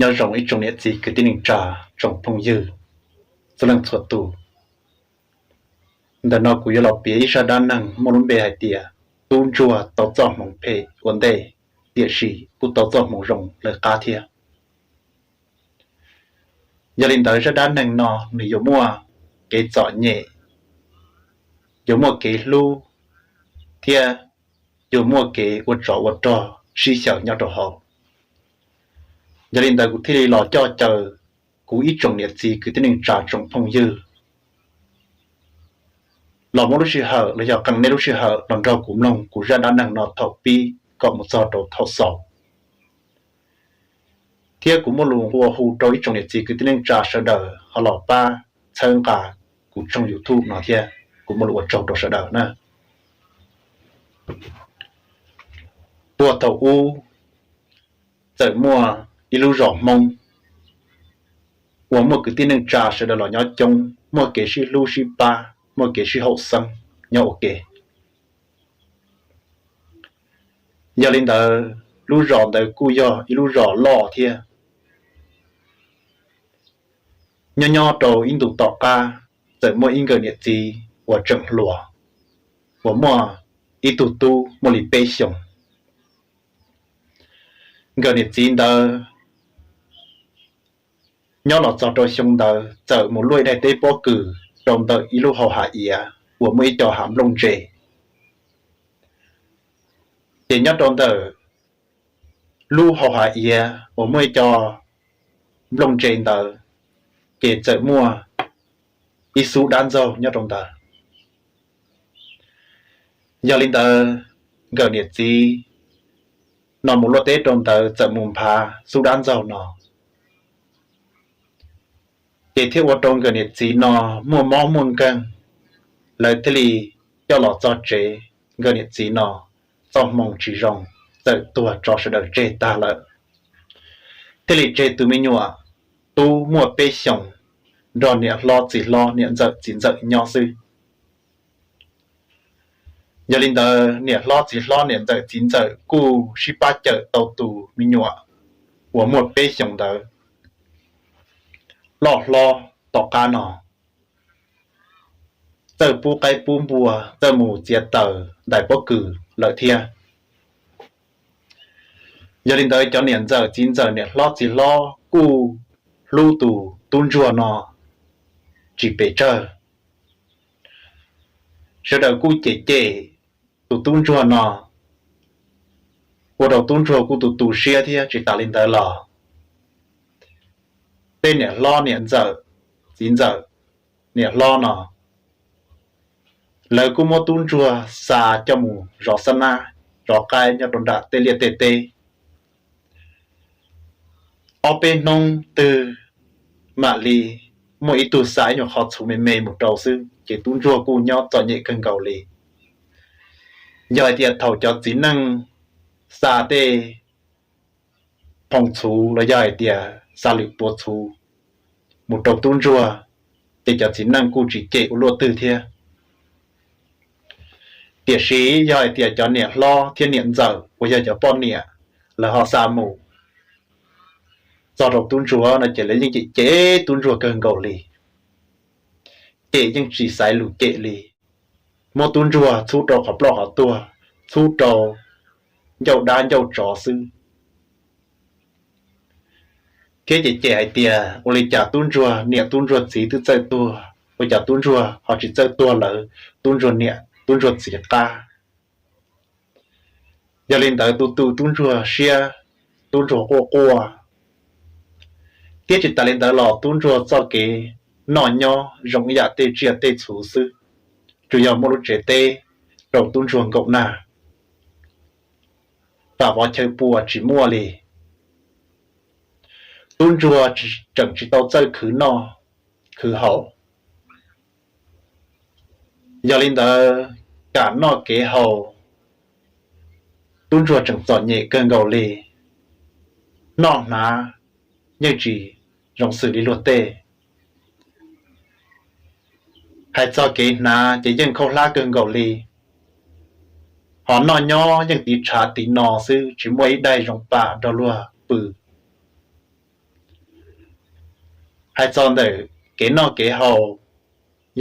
Nyob zoo ib tsoom niam txiv kwv tij neej tsa, tsoom phooj ywg txhua leej txhua tus. Ntawm no kuv yuav los piav ib zaj dab neeg muaj lub npe hais tias tub ntsuag tau txoj hmoov phem ua ntej, tiam sis kuj tau txoj hmoov zoo lawv qab thiab. Yog li ntawd zaj dab neeg no nws yuav muaj kev txom nyem, yuav muaj kev hlub, thiab yuav muaj kev ua tsov ua rog sib xyaw nyob rau hauv. Yog li ntawd kuv thiaj li los coj caw kuv ib tsoom niam txiv kwv tij neej tsa tsoom phooj ywg los muab lub sij hawm los yog qee nej lub sij hawm los nrog kuv mloog kuv zaj dab neeg no thaum pib kom mus txog rau thaum xaus. Thiab kuv muaj lus nqua hu rau ib tsoom niam txiv kwv tij neej tsa sawv daws ho los pab txhawb nqa kuv tshooj YouTube no thiab, kuv muaj lus ua tsaug rau sawv daws na. Puag thaum ub txawm muaj ib lub zos Hmoob uas muaj kwv tij neej tsa sawv daws los nyob coob, muaj kev sib hlub sib pab, muaj kev sib haum xeeb nyob ua ke. Yog li ntawd lub zos ntawd kuj yog ib lub zos loj thiab. Nyob nyob rau ib ntus tom qab txawm muaj ib nkawm niam txiv uas tseem hluas, uas muaj ib tug tub muaj li peb xyoos. Nkawm niam txiv ntawd nyob los txog rau xyoo ntawd txawm mus luaj ib daim teb pob kws rau ntawm ib lub hau hav iav uas muaj ib co hav nplooj ntse. Ces nyob rau ntawm lub hau hav iav uas muaj ib co nplooj ntse ntawd, ces txawm muaj ib xub dab ntxaug nyob rau ntawd. Yog li ntawd nkawm niam txiv no mus luaj teb rau ntawd txawm mus nphav xub dab ntxaug no, ces thiaj ua rau nkawm niam txiv no muaj mob muaj nkeeg, lawv thiaj li coj los txog tsev. Nkawm niam txiv no txoj hmoo tsis zoo, txawm tuag tso sawv daws tseg tag lawm, thiaj li tseg tus me nyuam tub muaj peb xyoos nrog niam hlob txiv hlob niam ntxawm txiv ntxawm nyob xwb. Yog li ntawd niam hlob txiv hlob niam ntxawm txiv ntxawm kuj sib pab cawm tau tus me nyuam uas muaj peb xyoos ntawd loj hlob tom qab no, txawj pub qaib pub npua, txawj mus txiav taws ntais pob kws lawm thiab. Yog li ntawd cov niam ntxawm txiv ntxawm niam hlob txiv hlob kuj hlub tus tub ntsuag no tsis pes tsawg. Sawv daws kuj cem cem tus tub ntsuag no, ua rau tub ntsuag kuj tu tu siab thiab. Tsis tas li ntawd los tej niam hlob niam ntxawm txiv ntxawm niam hlob no, lawv kuj muab tub ntsuag xa coj mus zov xab nab zov qaib nyob rau nram tej liaj tej teb. Ob peb hnub twg mam li muaj ib tug xa ib nyuag qhov txhuv me me mus rau xwb, ces tub ntsuag kuj nyob txom nyem kawg nkaus li. Yog hais tias thaum cov txiv neej xa tej phoo txhuv los yog hais tias xa lwm puav txhuv mus rau tub ntsuag, ces cov txiv neej kuj tsis cem ua luaj twg thiab. Tiam sis yog hais tias cov niam hlob thiab niam ntxawm uas yog cov poj niam, lawv ho xa mus txog rau tub ntsuag no ces lawv yeej cem cem tub ntsuag kawg nkaus li. Cem yeej tsis xaiv lus cem li, muab tub ntsuag txhub rau qhov ploj qhov tuag, txhub rau ncauj dab ncauj tsov xwb. Thiab cem cem hais tias ua li cas tub ntsuag niam tub ntsuag txiv twb txawj tuag, ua cas tub ntsuag ho tsis txawj tuag lawv tub ntsuag niam tub ntsuag txiv qab. Yog li ntawd tu tu tub ntsuag siab, tub ntsuag quaj quaj. Thiab tsis tas li ntawd los tub ntsuag txoj kev noj nyob zoo ib yam tej tsiaj tej txhu xwb, tsuas yog muaj lub tsev teb rau tub ntsuag nkaum nag, pam vov chaw pua tsis muaj li. Tub ntsuag tseem tsis tau txawj khwv noj khwv haus. Yog li ntawd, kam noj kev haus, tub ntsuag tseem txom nyem kawg nkaus li. Noj hnav yeej tsis zoo xws li luag tej. Hais txog kev hnav ces yeej khaub hlab kawg nkaus li. Ho noj nyob yeej tiv tshav tiv no xwb, tsis muaj ib daim zoo pam nrog luag pw. Hais txog ntawm kev noj kev haus,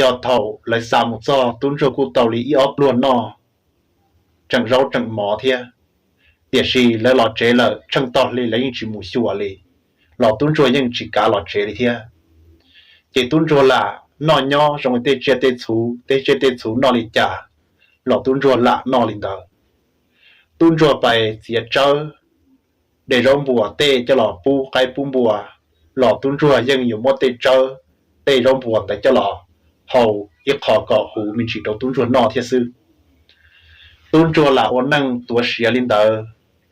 yog thaum lawv xa mus txog tub ntsuag kuj tau li ib ob pluag noj, tseem zaub tseem mov thiab. Tiam sis lawv los tsev lawm tsheej tog hli lawv yeej tsis mus xyuas li, los tub ntsuag yeej tsis kav los tsev li thiab. Ces tub ntsuag lam noj nyob zoo li tej tsiaj tej txhu, tej tsiaj tej txhu noj li cas los tub ntsuag lam noj li ntawd. Tub ntsuag pais txiav tsawb, de zaub npua tej coj los pub qaib pub npua, los tub ntsuag yeej yuav muab tej tsawb, tej zaub npua ntawd coj los hau ib qho kom huv me ntsis rau tub ntsuag noj thiab xwb. Tub ntsuag lam ua neej tuav siav li ntawd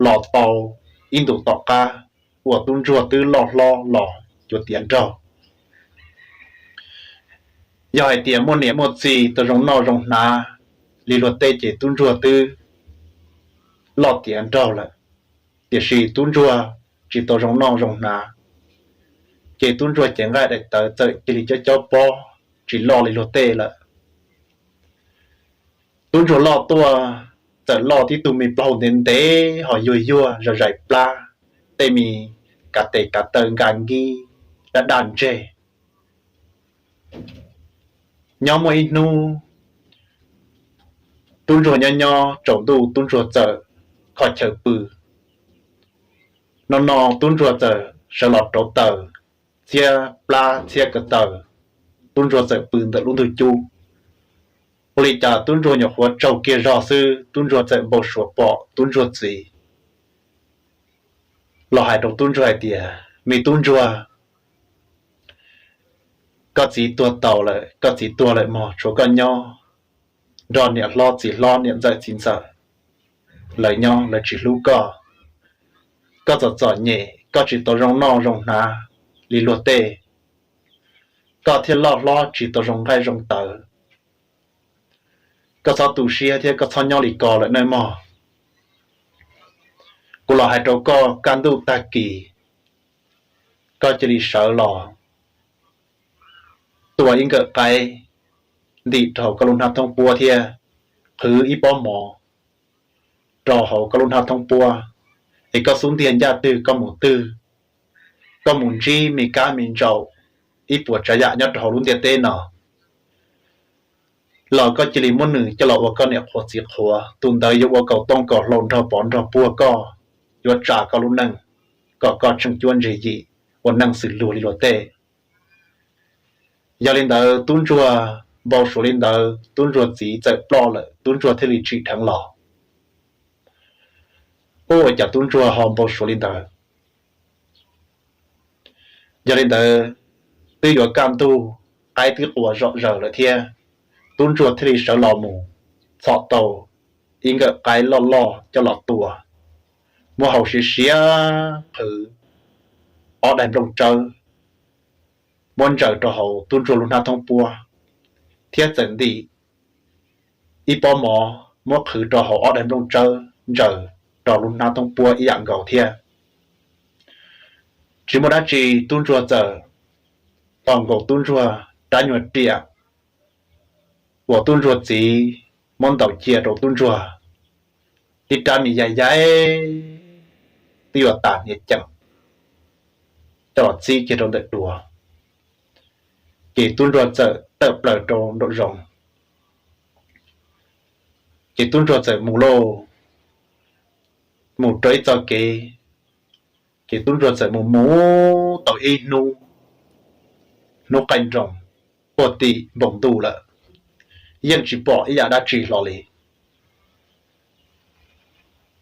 los tau ib ntus tom qab uas tub ntsuag twb loj hlob los yuav tiav nraug. Yog hais tias muaj niam muaj txiv tau zoo noj zoo hnav li luag tej ces tub ntsuag twb loj tiav nraug lawm. Tiam sis tub ntsuag tsis tau zoo noj zoo hnav, ces tub ntsuag cev nqaij daim tawv txawm cia li cob cob pob tsis loj li luag tej lawm. Tub ntsuag loj tuaj txawm loj tib tug me plaub hau ntev ntev ho yuag yuag zais zais plab, tej me kav tes kav taw nka nkib daj daj ntseg. Nyob muaj ib hnub tub ntsuag nyob nyob tsaus ntuj tub ntsuag txawm kho chaw pw. No no tub ntsuag txawm sawv los rauv taws, txhiab plab txhiab ko taw, tub ntsuag txawm pw ntawm lub ntug cub. Ua li cas tub ntsuag nyuam qhuav tsaug kiag zog xwb tub ntsuag txawm npau suav pom tub ntsuag txiv los hais rau tub ntsuag hais tias, me tub ntsuag, koj txiv tuag tau lawm, koj txiv tuag lawm mog, tshuav koj nyob, nrog niam hlob txiv hlob niam ntxawm txiv ntxawm lawv nyob lawv tsis hlub koj. Koj txom txom nyem koj tsis tau zoo noj zoo hnav li luag tej, koj thiaj loj hlob tsis tau zoo nqaij zoo tawv. Koj txhob tu siab thiab koj txhob nyob li ko lawm nawb mog. Kuv los hais rau koj, kaj ntuj tag kis koj cia li sawv los tua ib nkawm qaib ntim rau hauv koj lub hnab thoob puab thiab qhwv ib pob mov rau hauv koj lub hnab thoob puab, es koj xub ntiag ncaj twg koj mus twg, koj mus ntsib me kab me ntsaum ib puas tsav yam nyob rau hauv lub ntiaj teb no los koj cia li muab nws coj los ua koj niam qhuav txiv qhuav, tus ntawd yuav ua kaus tooj kaus hlau nrog pov nrog puag koj, yuav tsa koj lub neej kom koj tsheej cuab ntseg yim ua neej xws luag li luag tej. Yog li ntawd tub ntsuag npau suav li ntawd tub ntsuag txiv txawm ploj lawm tub ntsuag thiaj li tsim dheev los. Ua cas tub ntsuag ho npau suav li ntawd? Yog li ntawd twb yuav kaj ntug, qaib twb quas zom zaws lawm thiab, tub ntsuag thiaj li sawv los mus txhom tau ib nkawm qaib loj loj coj los tua, muab hau siav siav qhwv ob daim nplooj tsawb, muab ntsaws rau hauv tub ntsuag lub hnab thoob puab, thiab txawm ntim ib pob mov muab qhwv rau hauv ob daim nplooj tsawb ntsaws rau lub hnab thoob puab ib yam nkaus thiab. Tsis muaj dab tsi, tub ntsuag txawm tos nkaus tub ntsuag rab nyuag riam uas tub ntsuag txiv muab ntaus cia rau tub ntsuag ib rab me yav yaib twb yuav tas hniav ceem coj los txib kiag rau ntawm duav, ces tub ntsuag txawm tawm plaws rau nraum zoov, ces tub ntsuag txawm mus lauj, mus rau ib txoj kev, ces tub ntsuag txawm mus mus tau ib hnub, hnub qaij nroos, puag tim npoo ntuj lawm, yeej tsis pom ib yam dab tsi hlo li.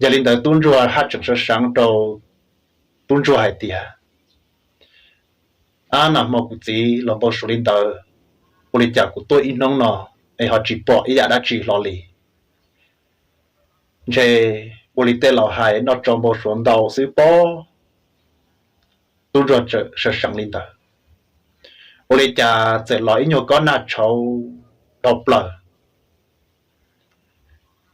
Yog li ntawd tub ntsuag haj tseem sawv seev rau tub ntsuag hais tias, ab, nag hmo kuv txiv los npau suav li ntawd, ua li cas kuv tuaj ib hnub no es ho tsis pom ib yam dab tsi hlo li? Ntshe ua li tej laus hais noj tsau npau suav ntau xwb pob. Tub ntsuag txawm sawv seev li ntawd, ua li cas txawm los ib nyuag kob nag tshauv dhau plaws.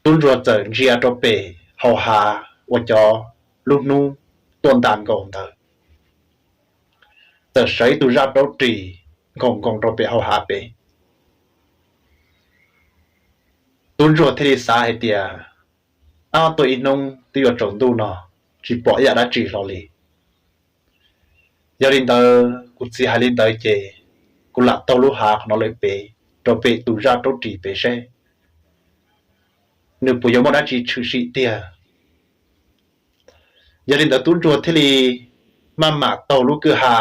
Tub ntsuag txawm ntsia rau pem hau hav uas cov lub hnub tuaj ntas nkaus ntawd, txawm sawv ib tug zaj raub ris nkoos nkoos rau pem hau hav pem. Tub ntsuag thiaj li xav hais tias, ab, tuaj ib hnub twb yuav tsaus ntuj no, tsis pom ib yam dab tsi hlo li. Yog li ntawd kuv txiv hais li ntawd ces kuv lam taug lub hav qhov no lawm pem, rau pem tus zaj raub ris pem seb nws puas yuav muaj dab tsi tshwm sim tiag. Yog li ntawd tub ntsuag thiaj li maj mam taug lub kwj ha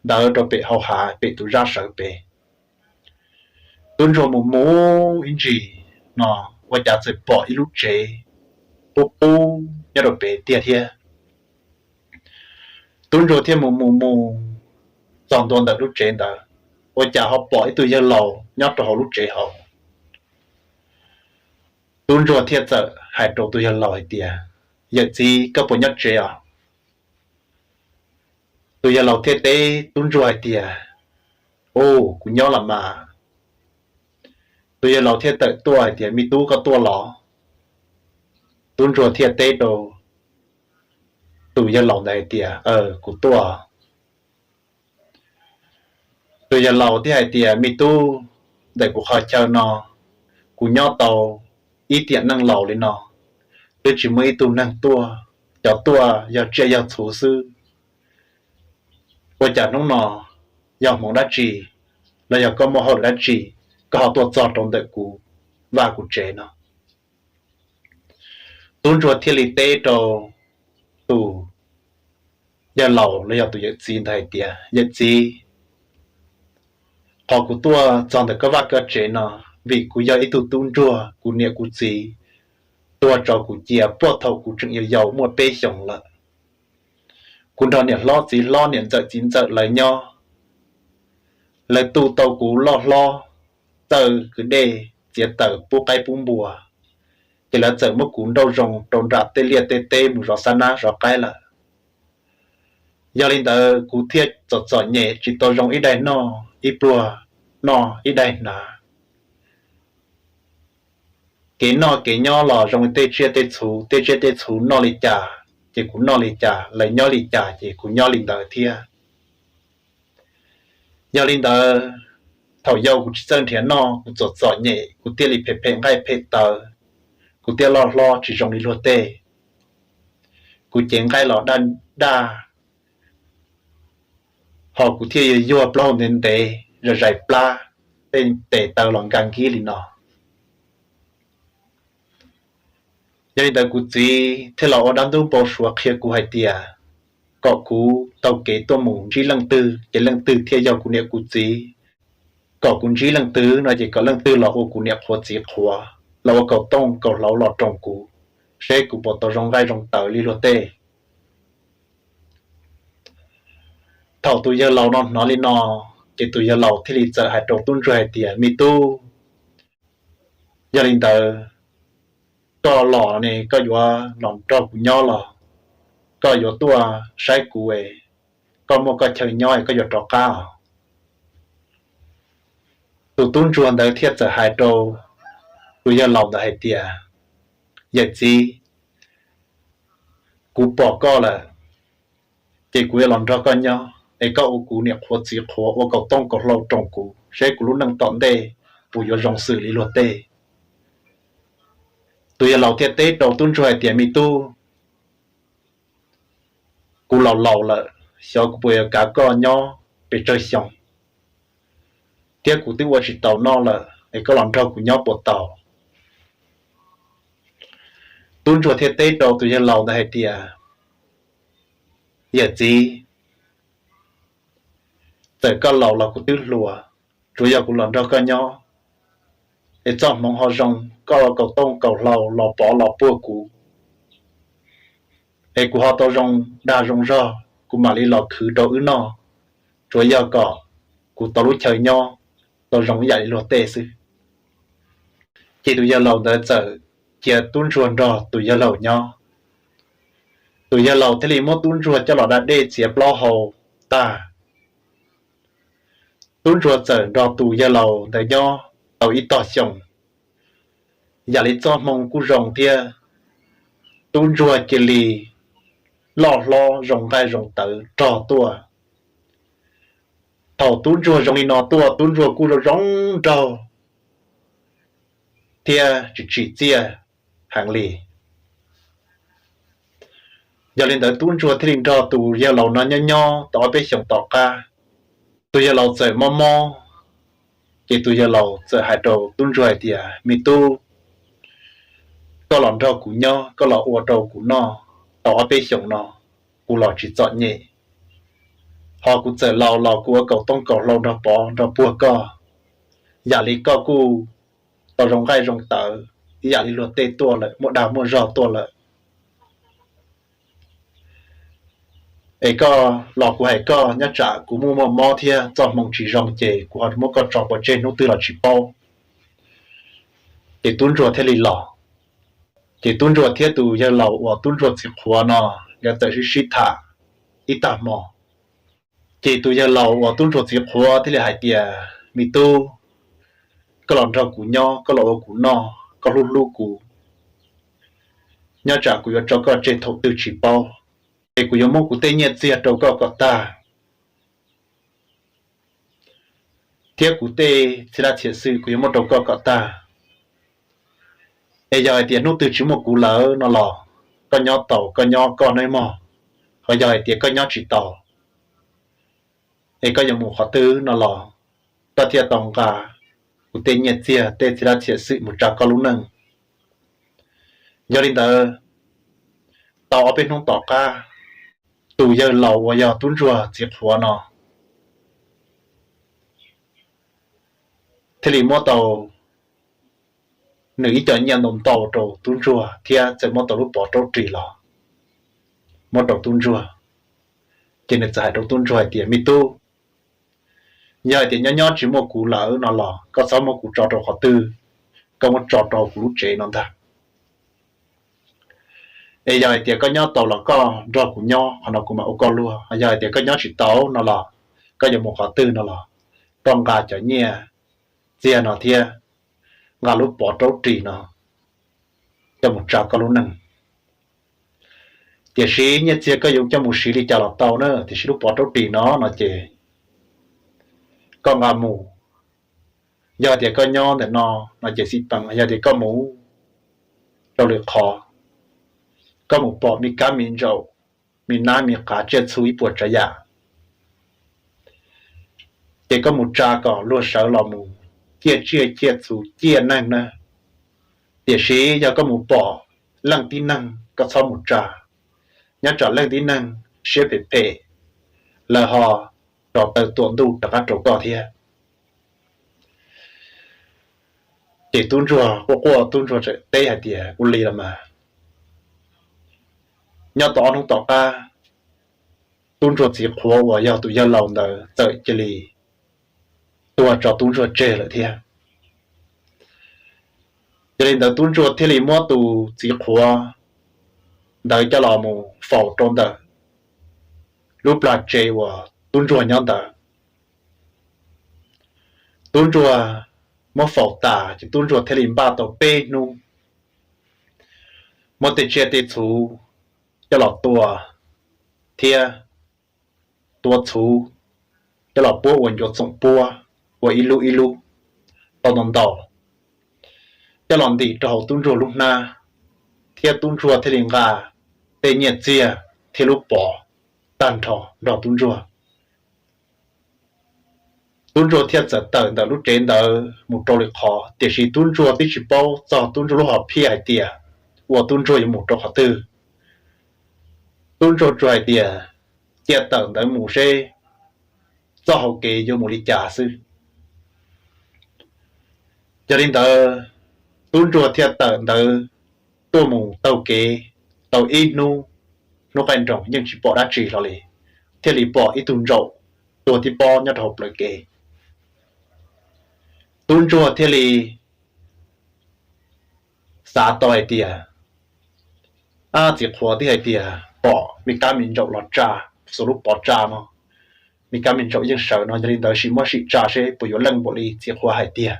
ntawd rau pem hauv hav pem tus zaj sawv pem. Tub ntsuag mus mus ib ntsis no, ua cas txawm pom ib lub tsev qub qub nyob rau pem tiag thiab. Tub ntsuag thiaj mus mus mus txog ntua ntawm lub tsev ntawd, ua cas ho pom ib tug yawg laus nyob rau hauv lub tsev hauv. Tub ntsuag thiaj txawm hais rau tus yawg laus hais tias, Yawm txiv, koj puas nyob tsev os? Tus yawg laus thiaj teb tub ntsuag hais tias, Ub, kuv nyob los mas. Tus yawg laus thiaj tawm tuaj hais tias, Me tub, koj tuaj los? Tub ntsuag thiaj teb rau tus yawg laus ntawd hais tias, Aws, kuv tuaj. Tus yawg laus thiaj hais tias, Me tub, ntawm kuv qhov chaw no kuv nyob tau ib tiam neej laus li no, twb tsis muaj ib tug neeg tuaj, cov tuaj yog tsiaj yog txhu xwb. Ua cas hnub no yog hmoov dab tsi los yog koj muaj hauj lwm dab tsi, koj ho tuaj txog rau ntawm kuv vaj kuv tsev no? Tub ntsuag thiaj li teb rau tus yawg laus los yog tus yawm txiv ntawd hais tias, Yawm txiv, qhov kuv tuaj txog ntawm koj vaj koj tsev no, vim kuv yog ib tug tub ntsuag kuv niam kuv txiv tuag tso kuv cia puag thaum kuv tseem yau yau muaj peb xyoos lawm. Kuv nrog niam hlob txiv hlob niam ntxawm txiv ntxawm lawv nyob, lawv tu tau kuv loj hlob, txawj kwv dej txiav taws pub qaib pub npua, ces lawv txawm muab kuv nrauj zoo rau nram tej liaj tej teb mus zov xab nab zov qaib lawm. Yog li ntawd kuv thiaj txom txom nyem tsis tau zoo ib daig noj ib pluag, noj ib daig hnav. Kev noj kev nyob los zoo li tej tsiaj tej txhu, tej tsiaj tej txhu noj li cas ces kuv noj li cas, lawv nyob li cas ces kuv nyob li ntawd thiab. Yog li ntawd, thaum yau kuv tsis txawj nrhiav noj, kuv txom txom nyem, kuv thiaj li phem phem nqaij phem tawv, kuv thiaj loj hlob tsis zoo li luag tej. Kuv cev nqaij los daj daj, ho kuv thiaj yuag yuag plaub hau ntev ntev, zais zais plab, tej tes taw los nkag nkib li no. Yog li ntawd kuv txiv thiaj los ua dab ntub npau suav qhia kuv hais tias kom kuv taug kev tuaj mus ntsib leej twg ces leej twg thiaj yog kuv niam kuv txiv. Kom kuv ntsib leej twg no ces kom leej twg los ua kuv niam qhuav txiv qhuav, los ua kaus tooj kaus hlau los roos kuv, seb kuv puas tau zoo nqaij zoo tawv li luag tej. Thaum tus yawg laus no hnov li no, ces tus yawg laus thiaj li txawm hais rau tub ntsuag hais tias, Me tub, yog li ntawd koj los ne koj yuav los nrog kuv nyob los koj yuav tuaj saib kuv, koj muaj koj chaw nyob es koj yuav rov qab os? Tus tub ntsuag ntawd thiaj txawm hais rau tus yawg laus ntawd hais tias, Yawm txiv, kuv pom koj lawm, ces kuv yuav los nrog koj nyob, es koj ua kuv niam qhuav txiv qhuav, ua kaus tooj kaus hlau roos kuv, seb kuv lub neej tom ntej puas yuav zoo xws li luag tej. Tus yawg laus thiaj teb rau tub ntsuag hais tias, Me tub, kuv laus laus lawm, xyov kuv puas yuav kav koj nyob pes tsawg xyoo, thiab kuv twb ua tsis taus noj lawm, es koj los nrog kuv nyob puas tau? Tub ntsuag thiaj teb rau tus yawg laus ntawd hais tias, Yawm txiv, txawm koj laus los kuv twb hluas, tsuav yog kuv los nrog koj nyob, es txoj hmoov ho zoo, koj ua kaus tooj kaus hlau los pov los puag kuv, es kuv ho tau zoo dag zoo zog, kuv mam li los khwv rau wb noj, tsuav yog kom kuv tau lub chaw nyob tau zoo ib yam li luag tej xwb. Ces tus yawg laus ntawd txawm cia tub ntsuag nrog tus yawg laus nyob. Tus yawg laus thiaj li muab tub ntsuag coj los da dej txiav plaub hau tag. Tub ntsuag txawm nrog tus yawg laus ntawd nyob tau ib tog xyoo, yam li txoj hmoo kuj zoo thiab. Tub ntsuag cia li loj hlob zoo nqaij zoo tawv rog tuaj. Thaum tub ntsuag zoo li no tuaj, tub ntsuag kuj zoo zoo nraug thiab tsis tsim txiaj heev li. Yog li ntawd tub ntsuag thiaj li nrog tus yawg laus no nyob nyob tau ob peb xyoos tom qab, tus yawg laus txawm mob mob, ces tus yawg laus txawm hais rau tub ntsuag hais tias, me tub, koj los nrog kuv nyob, koj los ua rau kuv noj tau ob peb xyoos no, kuv los tsis txom nyem, ho kuv txawm laus los kuv ua kaum tooj kaum hlau nrog pov nrog puag koj, yam li koj kuj tau zoo nqaij zoo tawv ib yam li luag tej tuaj lawm, muaj dag muaj zog tuaj lawm. Es koj los kuv hais koj, nyob tsam kuv muaj muaj mob thiab txoj hmoo tsis zoo ces kuv ho muab koj tso pov tseg hnub twg los tsis paub. Ces tub ntsuag thiaj li los. Ces tub ntsuag thiab tus yawg laus uas tub ntsuag txiv qhuav no nkawd txawm sib sib tham ib tag hmo. Ces tus yawg laus uas tub ntsuag txiv qhuav thiaj li hais tias, me tub, koj los nrog kuv nyob, koj los ua kuv noj, koj hlub hlub kuv, nyob tsam kuv yuav tso koj tseg thaum twg tsis paub, es kuv yuav muab kuv tej nyiaj txiag rau koj kom tag, thiab kuv tej txhia laj txhia xwm kuv yuav muab rau koj kom tag. Es yog hais tias hnub twg tsis muaj kuv lawm no los, koj nyob tau koj nyob koj nawb mog, ho yog hais tias koj nyob tsis tau, es koj yuav mus qhov twg no los, koj thiaj tau nqa kuv tej nyiaj txiag tej txhia laj txhia xwm mus tsa koj lub neej. Yog li ntawd, tau ob peb hnub tom qab, tus yawg laus uas yog tub ntsuag txiv qhuav no thiaj li muab tau nws ib co nyiaj ntau ntau rau tub ntsuag thiab txawm muab tau lub pov raub ris los muab rau tub ntsuag. Ces nws txawm hais rau tub ntsuag hais tias, me tub, yog hais tias nyob nyob tsis muaj kuv lawm no los koj txhob muab kuv tso rau qhov twg, koj muab tso rau kuv lub tsev no ntag. Es yog hais tias koj nyob tau los koj nrog kuv nyob qhov no kuv mam ua koj luag, yog hais tias koj nyob tsis tau no los, koj yuav mus qhov twg no los, koj nqa cov nyiaj txiag no thiab nqa lub pov raub ris no coj mus tsa koj lub neej. Tiam sis nyiaj txiag koj yuav coj mus siv li cas los tau na, tiam sis lub pov raub ris no no ces koj nqa mus. Yog tias koj nyob ntawm no no ces xij peem, yog tias koj mus rau lwm qhov, koj mus pom me kab me ntsaum, me nab me qav tsiaj txhu ib puas tsav yam, ces koj mus tsa kom luag sawv los mus ciaj tsiaj ciaj txhu ciaj neeg na. Tiam sis yog koj mus pom leej tib neeg koj txhob mus tsa, nyob tsam leej tib neeg siab phem phem, lawv ho rov taw tuam ntuj rov qab rau koj thiab. Ces tub ntsuag quaj quaj, tub ntsuag txawm teb hais tias, ua li los mas. Nyob tau ob hnub tom qab, tub ntsuag txiv qhuav uas yog tus yawg laus ntawd txawm cia li tuag tso tub ntsuag tseg lawm thiab. Yog li ntawd tub ntsuag thiaj li muab tus txiv qhuav ntawd coj los mus faus rau ntawm lub plag tsev uas tub ntsuag nyob ntawd. Tub ntsuag muab faus tas ces tub ntsuag thiaj li npaj tau peb hnub, muab tej tsiaj tej txhu coj los tua thiab tua txhuv coj los puab ua ncuav txoom puab, ua ib lub ib lub tau ntau ntau, coj los ntim rau hauv tub ntsuag lub hnab, thiab tub ntsuag thiaj li nqa tej nyiaj txiag thiab lub pov tag nrho nrog tub ntsuag. Tub ntsuag thiaj txawm tawm ntawm lub tsev ntawd mus rau lwm qhov, tiam sis tub ntsuag twb tsis paub txog tub ntsuag lub hom phiaj hais tias uas tub ntsuag yuav mus rau qhov twg. Tub ntsuag tsuas hais tias cia tawm ntawd mus seb txoj hau kev yuav mus li cas xwb. Yog li ntawd, tub ntsuag thiaj tawm ntawd tuaj mus taug kev tau ib hnub, hnub qaij nroos yeej tsis pom dab tsi hlo li, thiaj li pom ib tug ntsaum tuag tib pob nyob rau hauv plawv kev. Tub ntsuag thiaj li xav tau hais tias, ab, txiv qhuav twb hais tias pom me kab me ntsaum los tsa, xuas lub pov tsa no, me kab me ntsaum yeej sawv no, yog li ntawd sim muab sim tsa seb puas yuav leej npaum li txiv qhuav hais tiag.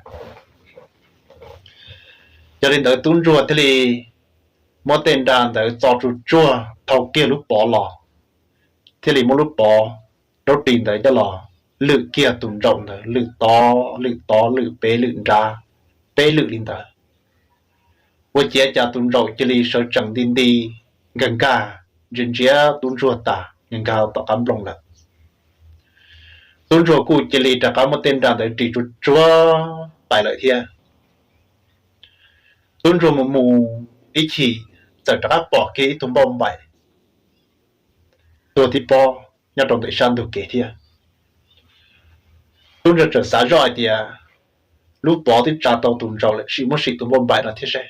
Yog li ntawd tub ntsuag thiaj li muab tej nra ntawd txo tsuj tsuag thau kiag lub pov los, thiaj li muab lub pov raub ris ntawd coj los lwm kiag tus ntsaum ntawd, lwm tod lwm tod lwm peb lwm nrad, peb lwm li ntawd. Ua ciav cas tus ntsaum cia li sawv tsees nti nti nkag nkag ntsia ntsia tub ntsuag tas nws nkag tom qab nplooj lawm. Tub ntsuag kuj cia li rov qab muab tej nra ntawd ris tsuag tsuag pais lawm thiab. Tub ntsuag mus mus ib chim txawm rov qab pom kiag ib tug npauj npaim tuag tib pob nyob rau ntawm sab ntug kev thiab. Tub ntsuag txawm xav zoj hais tias lub pov twb tsa tau tus ntsaum lawm, sim muab sim tus npauj npaim no thiab seb.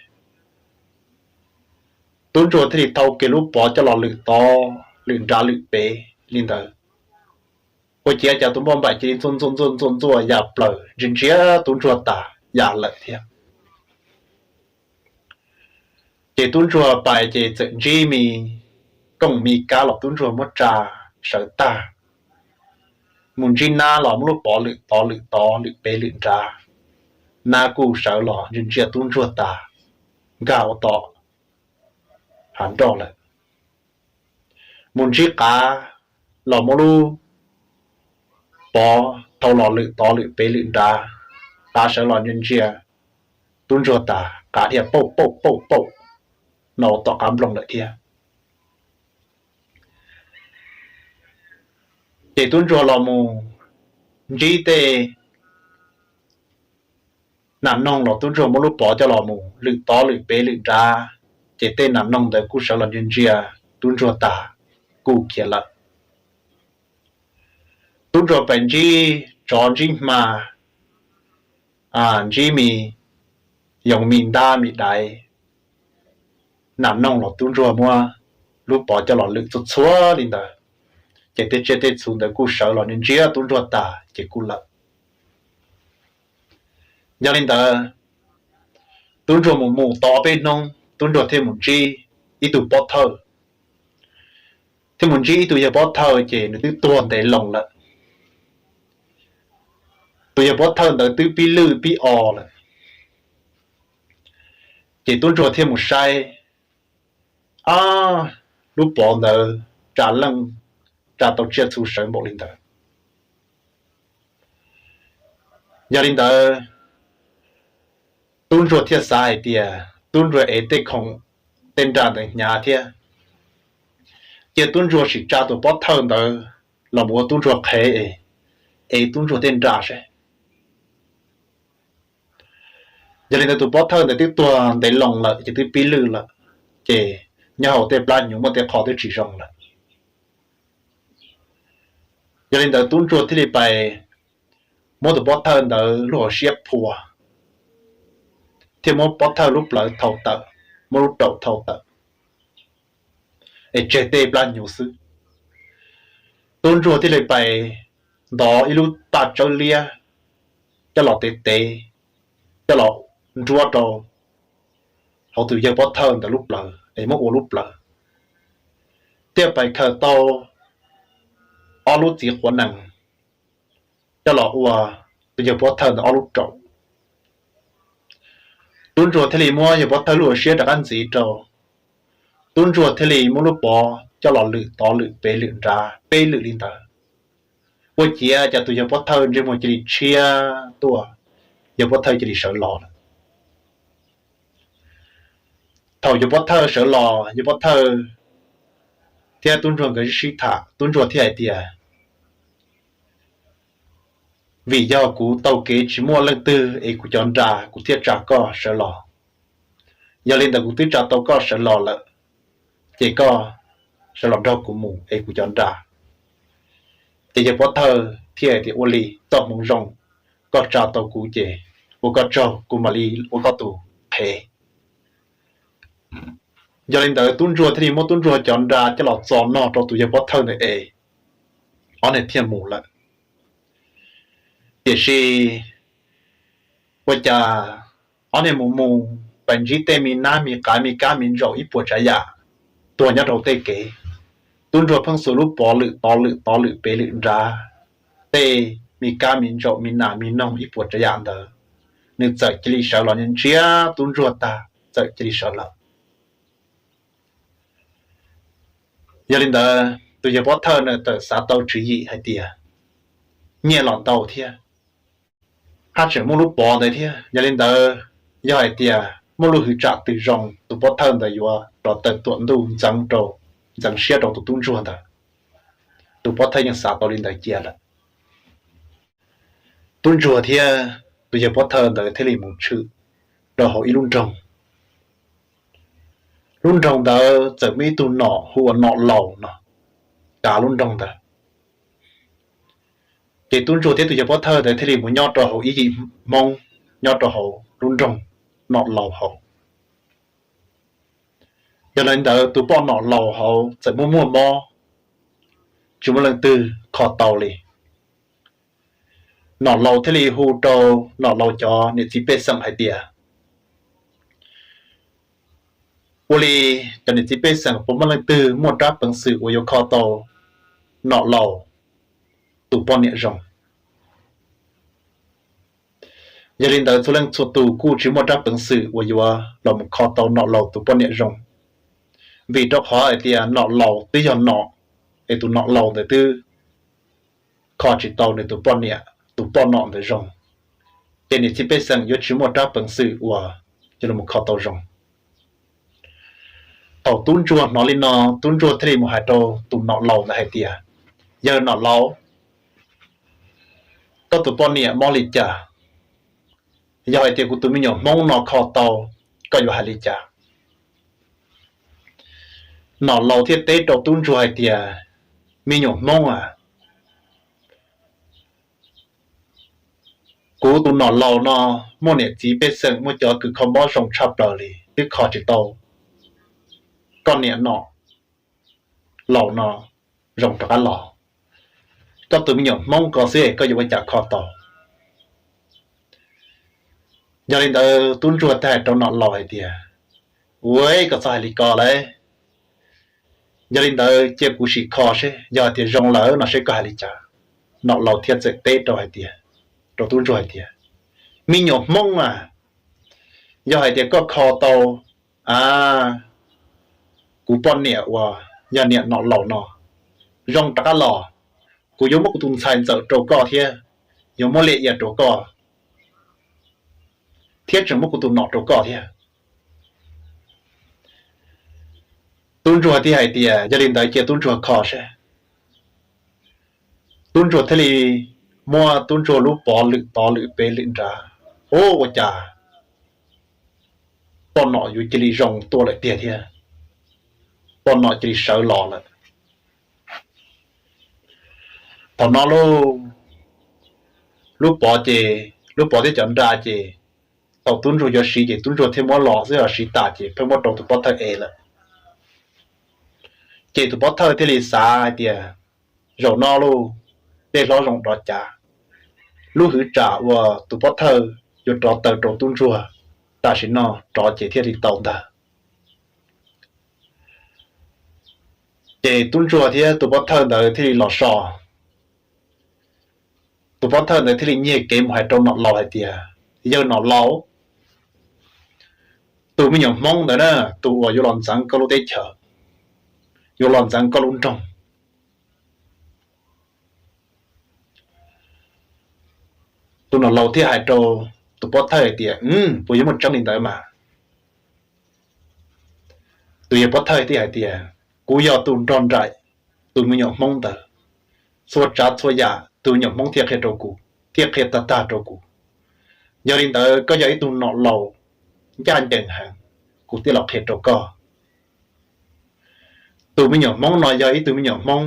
Tub ntsuag thiaj li thau kiag lub pov coj los lwm tod lwm nrad lwm ped li ntawd. Ua ciav cas tus npauj npaim cia li ntxuaj ntxuaj ntxuaj ntxuaj ntxuaj ya plaws ntsia ntsia tub ntsuag tas ya lawm thiab. Ces tub ntsuag pais ces txawm ntsib me kooj me kab los tub ntsuag muab tsa sawv tag, mus ntsib nab los muab lub pov lwm tod lwm tod lwm ped lwm nrad. Nab kuj sawv los ntsia ntsia tub ntsuag tas nkag ua tom hav nroj lawm. Mus ntsib qav los muab lub pov thau los lwm tod lwm ped lwm nrad. Qav sawv los ntsia ntsia tub ntsuag tas qav dhia pauj pauj pauj pauj no tom qab nplooj lawm thiab. Ces tub ntsuag los mus ntsib tej nas noog los tub ntsuag muab lub pov coj los mus lwm tod lwm ped lwm nrad, ces tej nas noog ntawd kuj sawv los ntsia ntsia tub ntsuag tas kuj khiav lawm. Tub ntsuag pais ntsib tsov ntsib hma, ntsib me yoov me ntab me daiv, nas noog los tub ntsuag muab lub pov coj los lwm txhua txhua li ntawd, ces tej tsiaj tej txhu ntawd kuj sawv los ntsia ntsia tub ntsuag tas ces kuj lawm. Yog li ntawd, tub ntsuag mus mus tau ob peb hnub tub ntsuag thiaj mus ntsib ib tug pob thawj. Thiaj mus ntsib ib tug yawg pob thawj ces nws twb tuag ntev loo lawm. Tus yawg pob thawj ntawd twb pib lwj pib o lawm. Ces tub ntsuag thiaj mus saib, ab, lub pov ntawd tsa leej, tsa tau tsiaj txhu sawv npaum li ntawd. Yog li ntawd, tub ntsuag thiaj xav hais tias tub ntsuag ev tej khoom tej nra ntawd hnyav thiab, cia tub ntsuag sim tsa tus pob thawj ntawd los mus ua tub ntsuag qhev es ev tub ntsuag tej nra seb. Yog li ntawd tus pob thawj ntawd twb tuag ntev loo lawm ces twb pib lwj lawm, ces nyob hauv tej plab hnyuv muaj tej qho twb tsis zoo lawm. Yog li ntawd tub ntsuag thiaj li pais muab tus pob thawj ntawd lub hauv siab phua, thiaj muab pob thawj lub plawv thau tawm, muab lub raum thau tawm, es tseg tej plab hnyuv xwb. Tub ntsuag thiaj li pais ntov ib lub paj tsawb liab coj los tev tev, coj los nruab rau hauv tus yawg pob thawj ntawd lub plawv es muab ua lub plawv, thiaj pais khaws tau ob lub txiv quav nees coj los ua tus yawg pob thawj ntawd ob lub raum. Tub ntsuag thiaj li muab yawg pob thawj lub hauv siab rov qab ntxiv rau, tub ntsuag thiaj li muab lub pov coj los lwm tod lwm ped lwm nrad peb lwm li ntawd. Ua ciav cas tus yawg pob thawj ntsej muag cia li tshiab tuaj, yawg pob thawj cia li sawv los lawm. Thaum yawg pob thawj sawv los, yawg pob thawj thiab tub ntsuag nkawd sib sib tham, tub ntsuag thiaj hais tias, vim yog kuv taug kev tsis muaj leej twg es kuv cov nra kuv thiaj tsa koj sawv los. Yog li ntawd kuv twb tsa tau koj sawv los lawm, ces koj sawv los nrog kuv mus es kuv cov nra. Ces yawg pob thawj thiaj hais tias ua li, txoj hmoov zoo, koj tsa tau kuv ces ua koj tsaug, kuv mam li ua koj tus qhev. Yog li ntawd tub ntsuag thiaj li muab tub ntsuag cov nra coj los txo noj rau tus yawg pob thawj ntawd es ob niag thiaj mus lawm. Tiam sis ua cas ob niag mus mus pais ntsib tej me nab me qav me kab me ntsaum ib puas tsav yam tuag nyob rau tej kev. Tub ntsuag pheej xuas lub pov lwm tod lwm tod lwm ped lwm nrad, tej me kab me ntsaum me nas me noog ib puas tsav yam ntawd, nws txawm cia li sawv los ntsia ntsia tub ntsuag tag txawm cia li sawv lawm. Yog li ntawd tus yawg pob thawj na txawm xav tau tswv yim hais tias nyiaj los ntau thiab, haj tseem muaj lub pov ntawd thiab. Yog li ntawd yog hais tias muaj lub hwv tsam twg zoo tus pob thawj ntawd yuav rov tawm tuam ntuj ntxeev rau ntxeev siab rau tus tub ntsuag ntawd. Tus pov thawj yeej xav tau li ntawd cia lawm. Tub ntsuag thiab tus yawg pov thawj ntawd thiaj li mus tshwm rau hauv ib lub nroog. Lub nroog ntawd txawm muaj ib tug nom hu ua Nom Laus no kav lub nroog ntawd. Ces tub ntsuag thiab tus yawg pov thawj ntawd thiaj li mus nyob rau hauv ib yim Hmoob nyob rau hauv lub nroog Nom Laus hauv. Yog li ntawd tus poj Nom Laus hauv txawm muaj muaj mob, tsis muaj leej twg kho tau li. Nom Laus thiaj li hu rau Nom Laus cov niam txiv pej xeem hais tias, ua li cov niam txiv pej xeem puas muaj leej twg muaj rab peev xwm uas yuav kho tau Nom Laus tus poj niam zoo? Yog li ntawd txhua leej txhua tus kuj tsis muaj rab peev xwm uas yuav los mus kho tau Nom Laus tus poj niam zoo, vim rau qhov hais tias Nom Laus twb yog nom, es tus Nom Laus ntawd twb kho tsis tau nws tus poj niam, tus poj nom ntawd zoo, ces niam txiv pej xeem yuav tsis muaj rab peev xwm uas yuav los kho tau zoo. Thaum tub ntsuag hnov li no, tub ntsuag thiaj li mus hais rau tus Nom Laus ntawd hais tias, yawg Nom Laus, koj tus poj niam mob li cas? Yog hais tias kuv tus me nyuam Hmoob no kho tau, koj yuav hais li cas? Nom Laus thiaj teb rau tub ntsuag hais tias, me nyuam Hmoob a, kuv tus Nom Laus no muaj niam txiv pej xeem, muaj cov kws kho mob zoo tshaj plaws li twb kho tsis tau koj niam Nom Laus no zoo rov qab los. Koj tus me nyuam Hmoob ko xwb es koj yuav ua cas kho tau? Yog li ntawd tub ntsuag thiaj hais rau Nom Laus hais tias, ua, koj txhob hais li ko lauj, yog li ntawd cia kuv sim kho seb, yog hais tias zoo lawm no seb koj hais li cas. Nom Laus thiaj txawm teb rau hais tias, rau tub ntsuag hais tias, me nyuam Hmoob a, yog hais tias koj kho tau a, kuv poj niam uas yog niam Nom Laus no zoo rov qab los, kuv yuav muab kuv tus ntxhais ntxawm rau koj thiab yuav muab liaj ia rau koj, thiab tseem muab kuv tus nom rau koj thiab. Tub ntsuag thiaj hais tias, yog li ntawd cia tub ntsuag kho seb. Tub ntsuag thiaj li muab tub ntsuag lub pov lwm tod lwm pem lwm nrad, ua, ua cas poj nom yuav cia li zoo tuaj lawm tiag thiab, poj nom cia li sawv los lawm. Thaum no lub pov ces, lub pov thiab cov nra ces thaum tub ntsuag yuav siv ces tub ntsuag thiaj muab los xwb, yog siv tas ces pheej muab rau tus pov thawj ev lawm. Ces tus pov thawj thiaj li xav hais tias, zaum no lub dej hlob zoo rov cav, lub hwv tsam uas tus pov thawj yuav rov taw rau tub ntsuag tam sim no rov ces thiaj li tau ntag. Ces tub ntsuag thiab tus pov thawj ntawd thiaj li los so. Tus pov thawj ntawd thiaj li nyiag kev mus hais rau Nom Laus hais tias, yawg Nom Laus, tus me nyuam Hmoob ntawd na, tus uas yuav los ntxeev koj lub teb chaws, yuav los ntxeev koj lub nroog. Tus Nom Laus thiaj hais rau tus pov thawj hais tias, puas yuav muaj tseeb li ntawd mas? Tus yawg pov thawj thiaj hais tias, kuv yog tus nrog nraim tus me nyuam Hmoob ntawd, txhua tsav txhua yam tus me nyuam Hmoob thiaj qhia rau kuv, thiaj qhia tag tag rau kuv. Yog li ntawd koj yog ib tug Nom Laus ncaj ncees heev, kuv thiaj los qhia rau koj. Tus me nyuam Hmoob no yog ib tug me nyuam Hmoob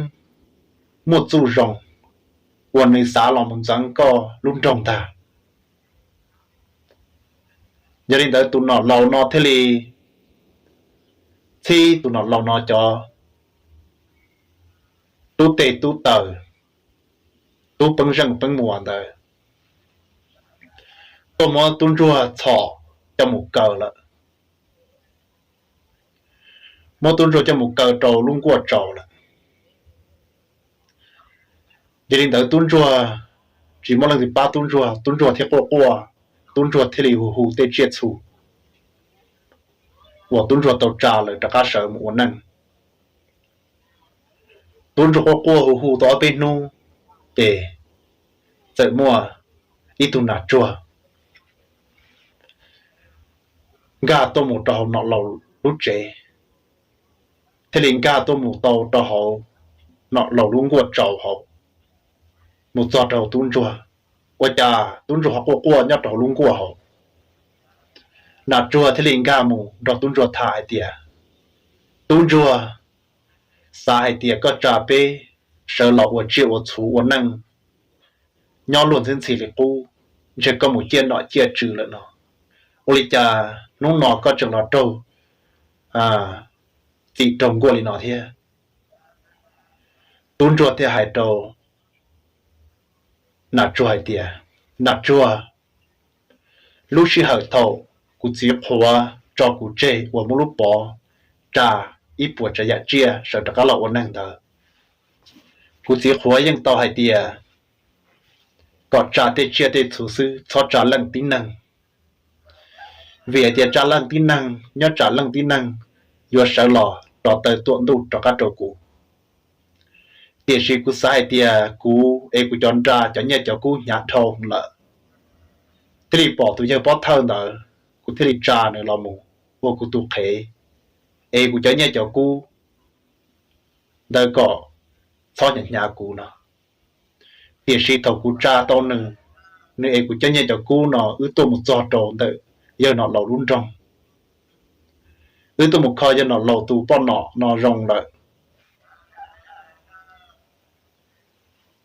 muaj txuj zoo uas nws xav los mus ntxeev koj lub nroog ntag. Yog li ntawd tus Nom Laus no thiaj li txhib tus Nom Laus no cov tub teg tub taw, tub peeb zeej peeb muas ntawd tuaj muab tub ntsuag txhom coj mus kaw lawm. Muab tub ntsuag coj mus kaw rau lub nkuaj tsaus lawm. Yog li ntawd tub ntsuag tsis muaj leej twg pab tub ntsuag, tub ntsuag thiaj quaj quaj, tub ntsuag thiaj li hu hu tej tsiaj txhu uas tub ntsuag tau tsa lawm rov qab sawv mus ua neej. Tub ntsuag quaj quaj hu hu tau ob peb hnub, ces txawm muaj ib tug nas tsuag nkag tuaj mus rau hauv Nom Laus lub tsev, thiaj li nkag tuaj mus tau rau hauv Nom Laus lub nkuaj tsaus hauv, mus txog rau hauv tub ntsuag. Ua cas tub ntsuag ho quaj quaj nyob rau hauv lub nkuaj hauv? Nas Tsuag thiaj li nkag mus nrog tub ntsuag tham hais tias, Tub ntsuag, xav hais tias koj tsa peb sawv los ua tsiaj ua txhu ua neej nyob luag ntxhi ntxhi li qub, ntshe koj mus ciaj nom ciaj tswv lawm no. Ua li cas hnub no koj tseem los raug txim raug nkuaj li no thiab? Tub ntsuag thiaj hais rau Nas Tsuag hais tias, Nas Tsuag, lub sij hawm thaum kuv txiv qhuav tso kuv tseg uas muab lub pov tsa ib puas tsav yam tsiaj sawv rov qab los ua neeg ntawd, kuv txiv qhuav yeej tau hais tias kom tsa tej tsiaj tej txhu xwb, txhob tsa leej tib neeg, vim hais tias tsa leej tib neeg nyob tsam leej tib neeg yuav sawv los rov taw tuam ntuj rov qab rau kuv. Tiam sis kuv xav hais tias kuv es kuv cov nra cov nyiaj cov kub hnyav dhau lawm, thiaj li pom tus yawg pov thawj ntawd, kuv thiaj li tsa nws los mus ua kuv tus qhev, es kuv cov nyiaj cov kub ntawd kom txhob hnyav hnyav kuv no. Tiam sis thaum kuv tsa tau nws, nws es kuv cov nyiaj cov kub no wb tuaj mus txog rau ntawm yawg Nom Laus lub nroog, wb tuaj mus kho yawg Nom Laus tus poj nom no zoo lawm.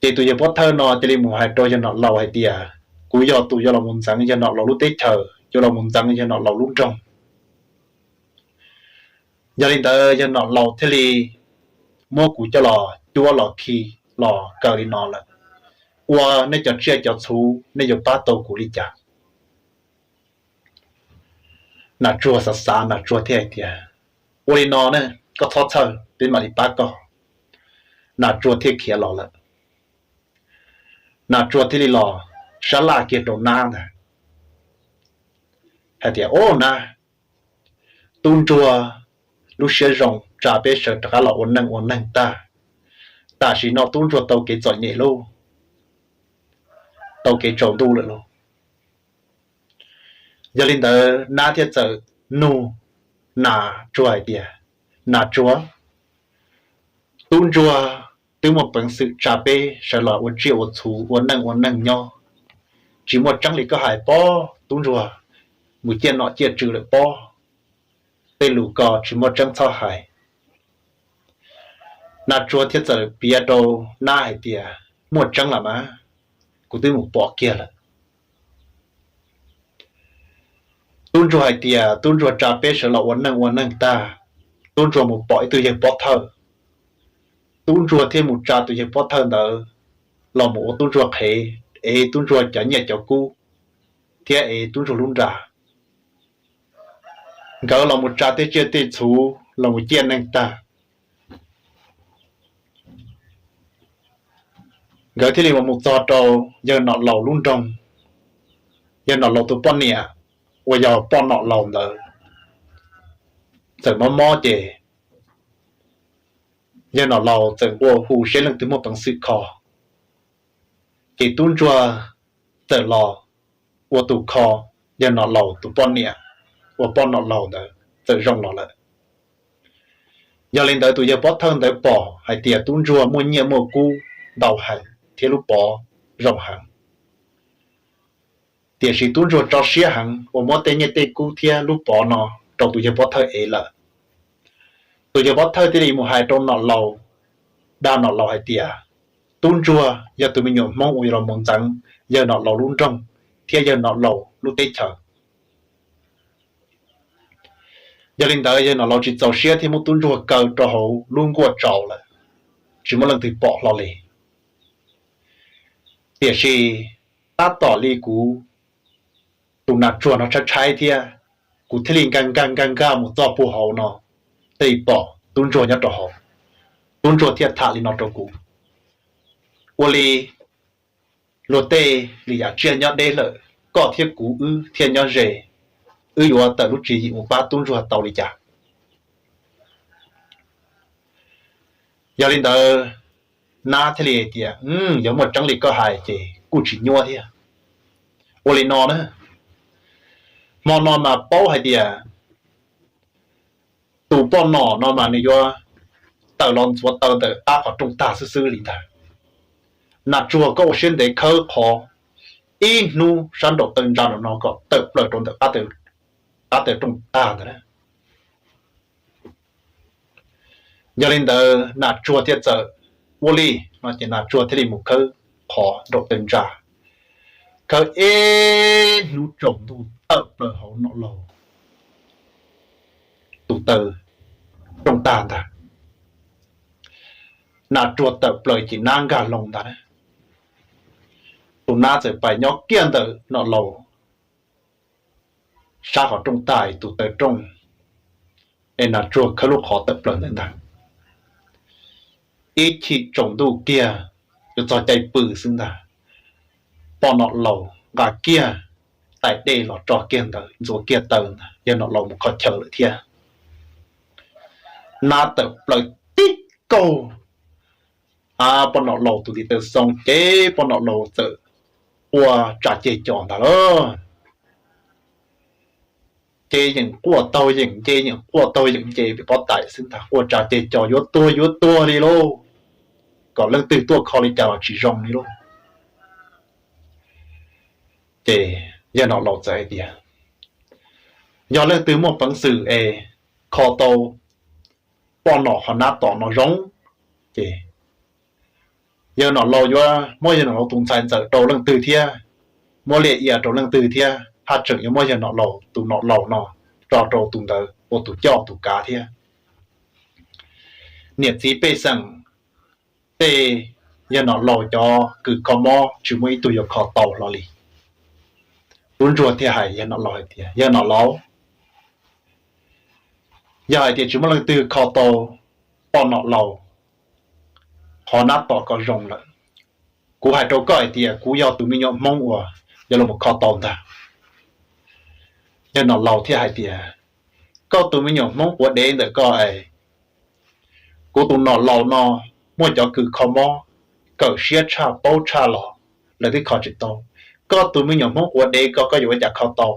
Ces tus yawg pov thawj no cia li mus hais rau yawg Nom Laus hais tias, Kuv yog tus yuav los mus ntxeev yawg Nom Laus lub teb chaws, yuav los mus ntxeev yawg Nom Laus lub nroog. Yog li ntawd yawg Nom Laus thiaj li muab kuv coj los cuab los khi los kaw li no lawm. Ua nej cov tsiaj cov txhu, nej yuav pab tau kuv li cas? Nas Tsuag xav xav, Nas Tsuag thiaj hais tias, Ua li no ne, koj txhob txhawj, peb mam li pab koj. Nas Tsuag thiaj khiav los lawm. Nas Tsuag thiaj li los sab laj kiag rau Nab ntag hais tias, Au Nab, tub ntsuag lub siab zoo tsa peb sawv rov qab los ua neej ua neeg tag. Tam sim no tub ntsuag tau kev txom nyem lauj, tau kev tsaus ntuj lawm lauj. Yog li ntawd Nab thiaj txawm nug Nas Tsuag hais tias, Nas Tsuag, tub ntsuag twb muaj peev xwm tsa peb sawv los ua tsiaj ua txhu ua neej ua neeg nyob, tsis muaj tseeb li koj hais pob. Tub ntsuag mus ciaj nom ciaj tswv lawm pob, tej lus ko tsis muaj tseeb txhob hais. Nas Tsuag thiaj txawm piav rau Nab hais tias, Muaj tseeb los mas, kuv twb mus pom kiag lawm. Tub ntsuag hais tias tub ntsuag tsa peb sawv los ua neej ua neeg tag, tub ntsuag mus pom ib tug yawg pov thawj. Tub ntsuag thiaj mus tsa tus yawg pov thawj ntawd los mus ua tub ntsuag qhev, ev tub ntsuag cov nyiaj cov kub thiab ev tub ntsuag lub nra. Nkawd los mus tsa tej tsiaj tej txhu los mus ciaj neeg tag, nkawd thiaj li mus txog rau yawg Nom Laus lub nroog. Yawg Nom Laus tus poj niam uas yog poj nom laus ntawd txawm mob mob ces yawg Nom Laus txawm nqua hu seb leej twg muaj peev xwm kho. Ces tub ntsuag txawm los ua tus kho yawg Nom Laus tus poj niam uas poj nom laus ntawd txawm zoo los lawm. Yog li ntawd tus yawg pov thawj ntawd pom hais tias tub ntsuag muaj nyiaj muaj kub ntau heev thiab lub pov zoo heev. Tiam sis tub ntsuag tso siab heev uas muab tej nyiaj tej kub thiab lub pov no rau tus yawg pov thawj ev lawm. Tus yawg pov thawj thiaj li mus hais rau nom laus, dag nom laus hais tias tub ntsuag yog tus me nyuam Hmoob uas yuav los mus ntxeev yawg nom laus lub nroog thiab yawg nom laus lub teb chaws. Yog li ntawd yawg nom laus tsis txaus siab thiaj muab tub ntsuag kaw rau hauv lub nkuaj tsaus lawm, tsis muaj leej twg pom hlo li. Tiam sis tab tom li kuv tus nas tsuag no tshaib tshaib thiab, kuv thiaj li nkag nkag nkag nkag mus txog puag hauv no, thiaj li pom tub ntsuag nyob rau hauv. Tub ntsuag thiaj tham li no rau kuv, ua li luag tej li yam tsiaj nyob deb lawm, koj thiab kuv wb thiaj nyob ze, wb yuav tawm lub tswv yim mus pab tub ntsuag tau li cas? Yog li ntawd nab thiaj li tias, yog muaj tseeb li koj hais ces kuj tsis nyuaj thiab. Ua li no na, hmo no mas paub hais tias tus poj nom no mas nws yuav tawm los ntxuav taw ntawm qab qhov rooj tag xwb xwb li ntag. Nas Tsuag, koj ua siab ntev khawb qhov ib hnub sab nraum taw ntsa no kom tawm plaws rau ntawm qab taw rooj tag ntawd. Yog li ntawd Nas Tsuag thiaj txawm ua li no ces Nas Tsuag thiaj li mus khawb qhov nraum taw ntsa, khawb ib hnub tsaus ntuj tawm plaws hauv Nom Laus tus taw rooj tag ntag. Nas Tsuag tawm plaws ces nab nkag loo ntag. Tus nab txawm pais nyob kiag ntawm Nom Laus sab qhov rooj tag tus taw rooj, es Nas Tsuag khawb lub qhov tawm plaws ntawd ntag. Ib chim tsaus ntuj kiag, yuav txog caij pw xwb ntag, poj Nom Laus nqa kiag tais dej los tso kiag ntawd ntxuav kiag taw ntag, yawg Nom Laus mus kho chaw lawm thiab. Nab tawm plaws tib kaug poj Nom Laus tus ntiv taw xoo ces poj Nom Laus txawm quaj tsa ceg cos ntag lauj. Ces yeem quaj taug yeem nce, yeem quaj taug yeem nce pem pob tais xwb ntag, quaj tsa ceg cos yuav tuag yuav tuag li lauj, kom leej twg tuaj kho li cas los tsis zoo li lauj. Ces yawg Nom Laus txawm hais tias, yog leej twg muaj peev xwm es kho tau poj Nom qhov nab tom no zoo, ces yawg Nom Laus yuav muab yawg Nom Laus tus ntxhais ntxawm rau leej twg thiab, muab liaj ia rau leej twg thiab, haj tseem yuav muab yawg Nom Laus tus Nom Laus no tso rau tus ntawd ua tus coj tus kav thiab. Niam txiv pej xeem tej, yawg Nom Laus cov kws kho mob tsis muaj ib tug yuav kho tau hlo li. Tub ntsuag thiaj hais yawg Nom Laus hais tias, yawg Nom Laus, yog hais tias tsis muaj leej twg kho tau poj Nom Laus qhov nab tom ko zoo lawm, kuv hais rau koj hais tias kuv yog tus me nyuam Hmoob uas yuav los kho tau ntag. Yawg Nom Laus thiaj hais tias, koj tus me nyuam Hmoob quav dev ntawm koj es, kuv tus Nom Laus no muaj cov kws kho mob kawm siab tshaj paub tshaj los lawv twb kho tsis tau. Koj tus me nyuam Hmoob quav dev ko koj yuav ua cas kho tau?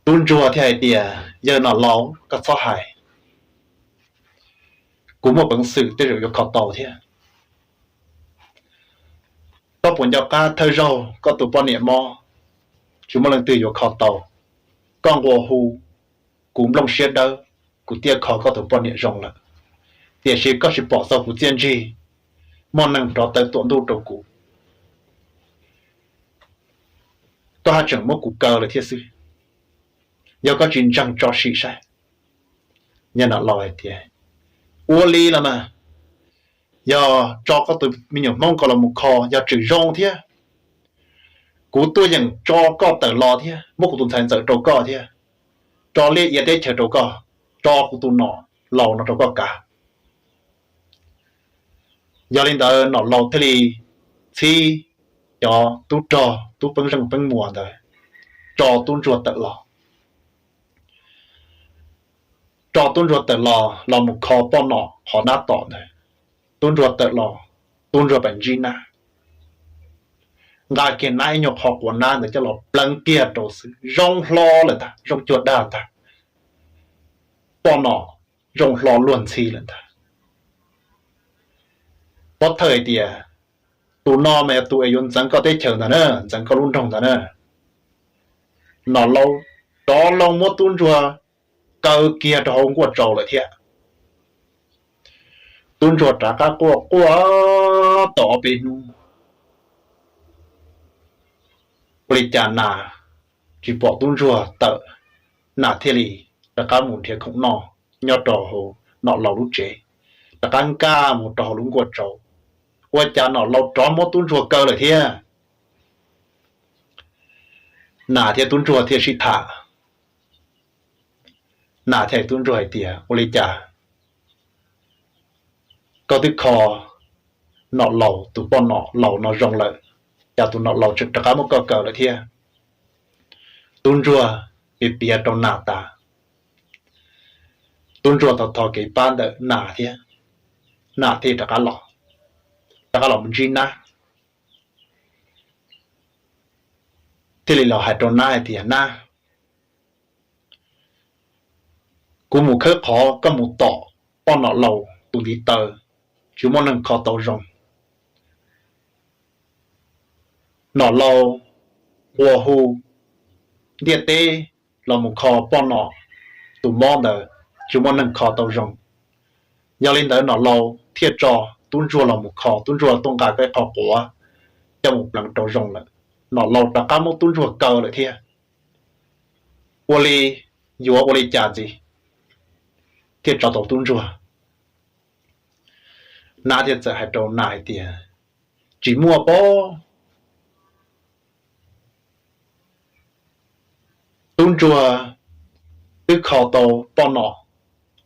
Tub ntsuag thiaj hais tias, yawg Nom Laus, koj txhob hais, kuv muaj peev xwm tej zaum yuav kho tau thiab. Koj puas nco qab thawj zaug koj tus poj niam mob tsis muaj leej twg yuav kho tau, koj nqua hu kuv nplooj siab dawb, kuv thiaj kho koj tus poj niam zoo lawm, tiam sis koj tsis pom txog kuv txiaj ntsig, muaj neeg rov taw tuam ntuj rau kuv, koj haj tseem muab kuv kaw lawm thiab xwb. Yog koj tsis ntseeg tso sim saib. Yawg Nom Laus hais tias, ua li los mas, yog tso koj tus me nyuam Hmoob ko los mus kho yog tseem zoo thiab, kuv tuaj yeem tso koj tawm los thiab, muab kuv tus ntxhais ntxawm rau koj thiab, tso liaj ia teb chaws rau koj, tso kuv tus Nom Laus no rau koj kav. Yog li ntawd Nom Laus thiaj li txhib cov tub rog tub peeb zeej peeb muas ntawd tso tub ntsuag tawm los. Tso tub ntsuag tawm los, los mus kho poj Nom qhov nab tom ntawd. Tub ntsuag tawm los, tub ntsuag pem ntsib nab, nqa kiag nab ib nyuag qho quav nab ntawd coj los pleev kiag rau xwb zoo hlo lawm ntag, zoo cuag dag ntag. Poj Nom zoo hlo luag ntxhi lawm ntag. Pov thawj hais tias, tus no mas yog tus es yuav ntxeev koj teb chaws ntag na, ntxeev koj lub nroog ntag na. Nom Laus rov loo muab tub ntsuag kaw kiag rau hauv nkuaj tsaus lawm thiab. Tub ntsuag rov qab quaj quaj tau ob peb hnub, ua li cas nas tsis pom tub ntsuag tawm, nas thiaj li rov qab mus nrhiav khoom noj nyob rau hauv Nom Laus lub tsev, rov qab nkag mus rau hauv lub nkuaj tsaus. Ua cas Nom Laus rov muab tub ntsuag kaw lawm thiab. Nas thiab tub ntsuag thiaj sib tham. Nas thiaj hais tub ntsuag hais tias, ua li cas koj twb kho Nom Laus tus poj Nom Laus no zoo lawm, cas tus Nom Laus tseem rov qab muab koj kaw lawm thiab? Tub ntsuag piav piav rau nas tas, tub ntsuag tau thov kev pab ntawm nas thiab, nas thiaj rov qab los, rov qab los mus ntsib nab, thiaj li los hais rau nab hais tias, nab, Kuv mus khawb qhov, koj mus tom poj nom laus tus ntiv taw, tsis muaj neeg kho tau zoo. Nom laus nqua hu ntiaj teb los mus kho poj nom tus mob ntawd, tsis muaj neeg kho tau zoo. Yog li ntawd nom laus thiaj tso tub ntsuag los mus kho, tub ntsuag tuaj nqa ib qho quav coj mus pleev rau zoo lawm. Nom laus rov qab muab tub ntsuag kaw lawm thiab. Ua li, yuav ua li cas ntxiv? Thiaj tso tau tub ntsuag. Nab thiaj txawm hais rau nas hais tias, tsis muaj pob. Tub ntsuag twb kho tau poj nom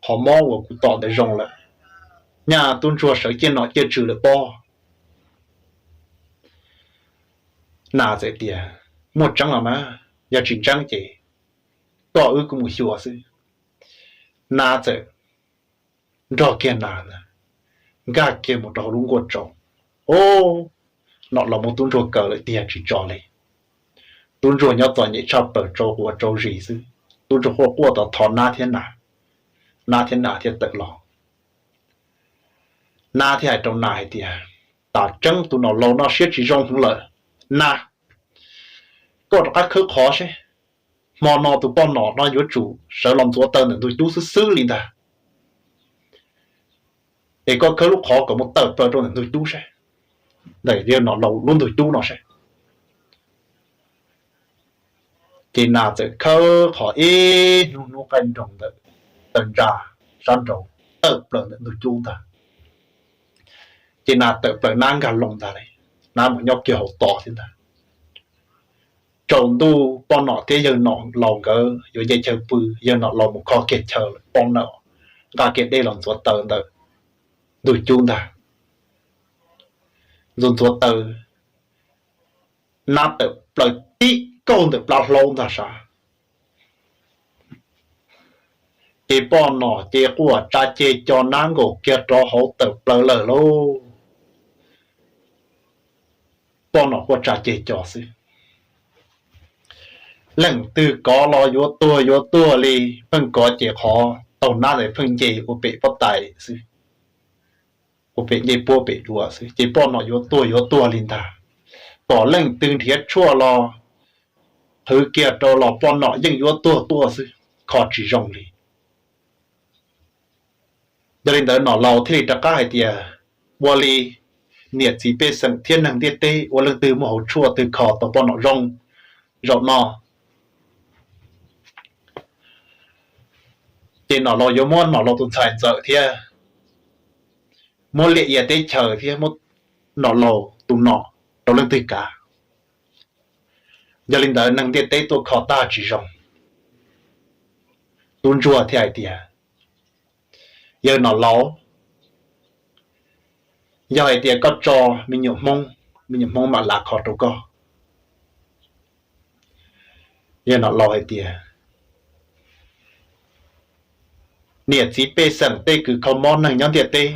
qhov mob uas kuv tom ntawd zoo lawm, nyaj tub ntsuag sawv ciaj nom ciaj tswv lawm pob. Nas txawm tias, muaj tseeb los mas, yog tsis ntseeb ces koj wb kuj mus xyuas xwb. Nas txawm nrog kiag nas nkag kiag mus rau hauv lub nkuaj tsaus. Ub, nom laus muab tub ntsuag kaw lawm tiag tsis tso li. Tub ntsuag nyob txom nyem tshaj plaws, tsau quav tsau zis xwb. Tub ntsuag quaj quaj tos thov nab thiab nas, nab thiab nas thiaj tawm los. Nab thiaj hais rau nas hais tias, tam tseeb tus nom laus no siab tsis zoo heev lawm. Nas, koj rov qab khawb qhov seb, hmo no tus poj nom no yuav tsum sawv los ntxuav taw ntawm ntug cub xwb xwb li ntag. Es koj khawb lub qhov kom mus tawm plaws rau ntawm ntug cub seb, ntawm yawg nom laus lub ntug cub no seb. Ces nas txawm khawb qhov ib hnub, hnub qaij nroos ntawm taw ntsa sab nraud tawm plaws ntawm ntug cub ntag. Ces nas tawm plaws, nab nkag loo ntag li, nab mus nyob kiag hauv tos thiab ntag. Tsaus ntuj poj nom thiab yawg nom laus nkawd yuav nce chaw pw, yawg nom laus mus kho kiag chaw lawm, poj nom nqa kiag dej los ntxuav taw ntawm ntug cub ntag. Ntxuav ntxuav taw, nab tawm plaws tib kaug ntawm plab hlaub ntag sav. Ces poj nom ces quaj tsa ceg cos, nab nkaum kiag rov hauv tawm plaws lawm lauj. Poj nom quaj tsa ceg cos xwb. Leej twg kov los yuav tuag yuav tuag li, pheej kov ces qhov taug nab ntawd pheej nce ua pem pob tais xwb, ua pem ncej puab pem duav xwb, ces poj nom yuav tuag yuav tuag li ntag. Kom leej twg nrhiav tshuaj los qhwv kiag rau los poj nom yeej yuav tuag tuaj xwb, kho tsis zoo li. Yog li ntawd nom laus thiaj li rov qab hais tias, ua li niam txiv pej xeem thiab neeg ntiaj teb ua leej twg muaj hauv tshuaj twg kho tau poj nom zoo zaum no, ces nom laus yuav muab nom laus tus ntxhais ntxawm thiab muab liaj ia teb chaws thiab muab nom laus tus nom rau leej twg kav. Yog li ntawd neeg ntiaj teb tuaj kho tag tsis zoo. Tub ntsuag thiaj hais tias, yawg nom laus, yog hais tias koj tso me nyuam hmoob, me nyuam hmoob mam lav kho rau koj. Yawg nom laus hais tias, niam txiv pej xeem tej kws kho mob neeg nyob ntiaj teb,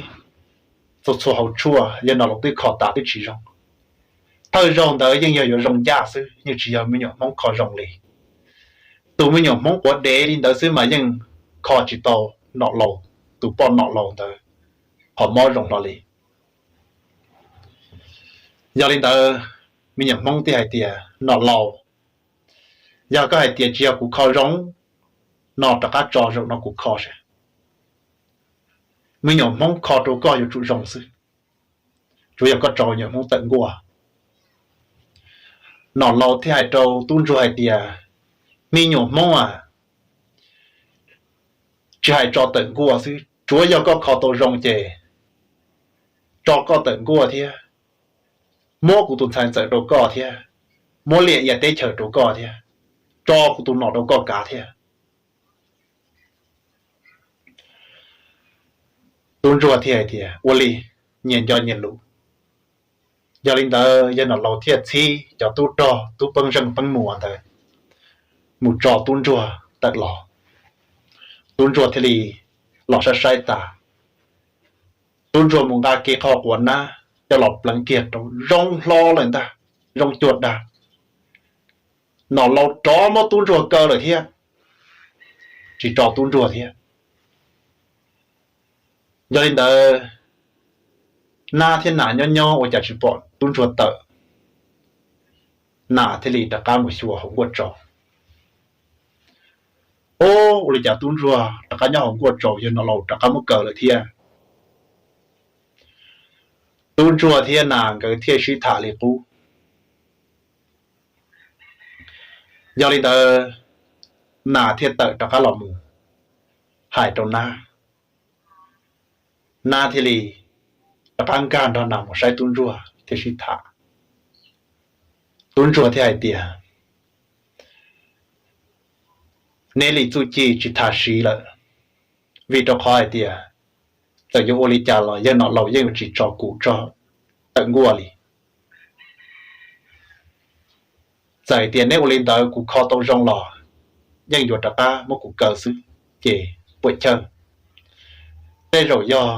txhua txhua hauv tshuaj yawg nom laus twb kho tas twb tsis zoo. Thawj zaug ntawd yeej yog yuav zoo ncaj xwb, yeej tsis yog me nyuam hmoob kho zoo li. Tus me nyuam hmoob quav dev li ntawd xwb mas yeej kho tsis tau nom laus, tus poj nom laus ntawd qhov mob zoo hlo li. Yog li ntawd, me nyuam hmoob thiaj hais tias, nom laus, yog koj hais tias tsis yog kuv kho zoo no, rov qab tso zaum no kuv kho seb. Me nyuam hmoob kho rau koj yuav tsum zoo xwb, tsuav yog koj tso me nyuam hmoob tawm nkuaj. Nom laus thiaj hais rau tub ntsuag hais tias, me nyuam hmoob a, tsis hais tso tawm nkuaj xwb, tsuav yog koj kho tau zoo ces tso koj tawm nkuaj thiab, muab kuv tus ntxhais ntxawm rau koj thiab, muab liaj ia teb chaws rau koj thiab, tso kuv tus nom rau koj kav thiab. Tub ntsuag thiaj hais tias, ua li, nyias nco nyias lus. Yog li ntawd yawg nom laus thiaj txhib cov tub rog tub peeb zeej peeb muas ntawd mus tso tub ntsuag tawm los. Tub ntsuag thiaj li los saib saib tas, tub ntsuag mus nqa kiag qho quav nab coj los pleev kiag rau zoo hlo lawm ntag, zoo cuag dag. Nom laus rov muab tub ntsuag kaw lawm thiab, tsis tso tub ntsuag thiab. Yog li ntawd, Nab thiab Nas nyob nyob ua cas tsis pom tub ntsuag tawm, Nas thiaj li rov qab mus xyuas hauv nkuaj tsaus. Ob, ua li cas tub ntsuag rov qab nyob hauv nkuaj tsaus, yawg Nom Laus rov qab muab kaw lawm thiab. Tub ntsuag thiab Nas nkawd thiaj sib tham li qub. Yog li ntawd, Nas thiaj tawm rov qab los mus hais rau Nab. Nab thiaj li rov qab nkag nrog Nas mus saib tub ntsuag thiab sib tham. Tub ntsuag thiaj hais tias, neb li txuj ci tsis tas siv lawm, vim rau qhov hais tias txawm yuav ua li cas los yawg Nom Laus yeej yuav tsis tso kuv tso tawm nkuaj li. Txawm tias neb ua li ntawd kuv kho tau zoo los yeej yuav rov qab muab kuv kaw xwb, ces puam chawj. Tej zaum yog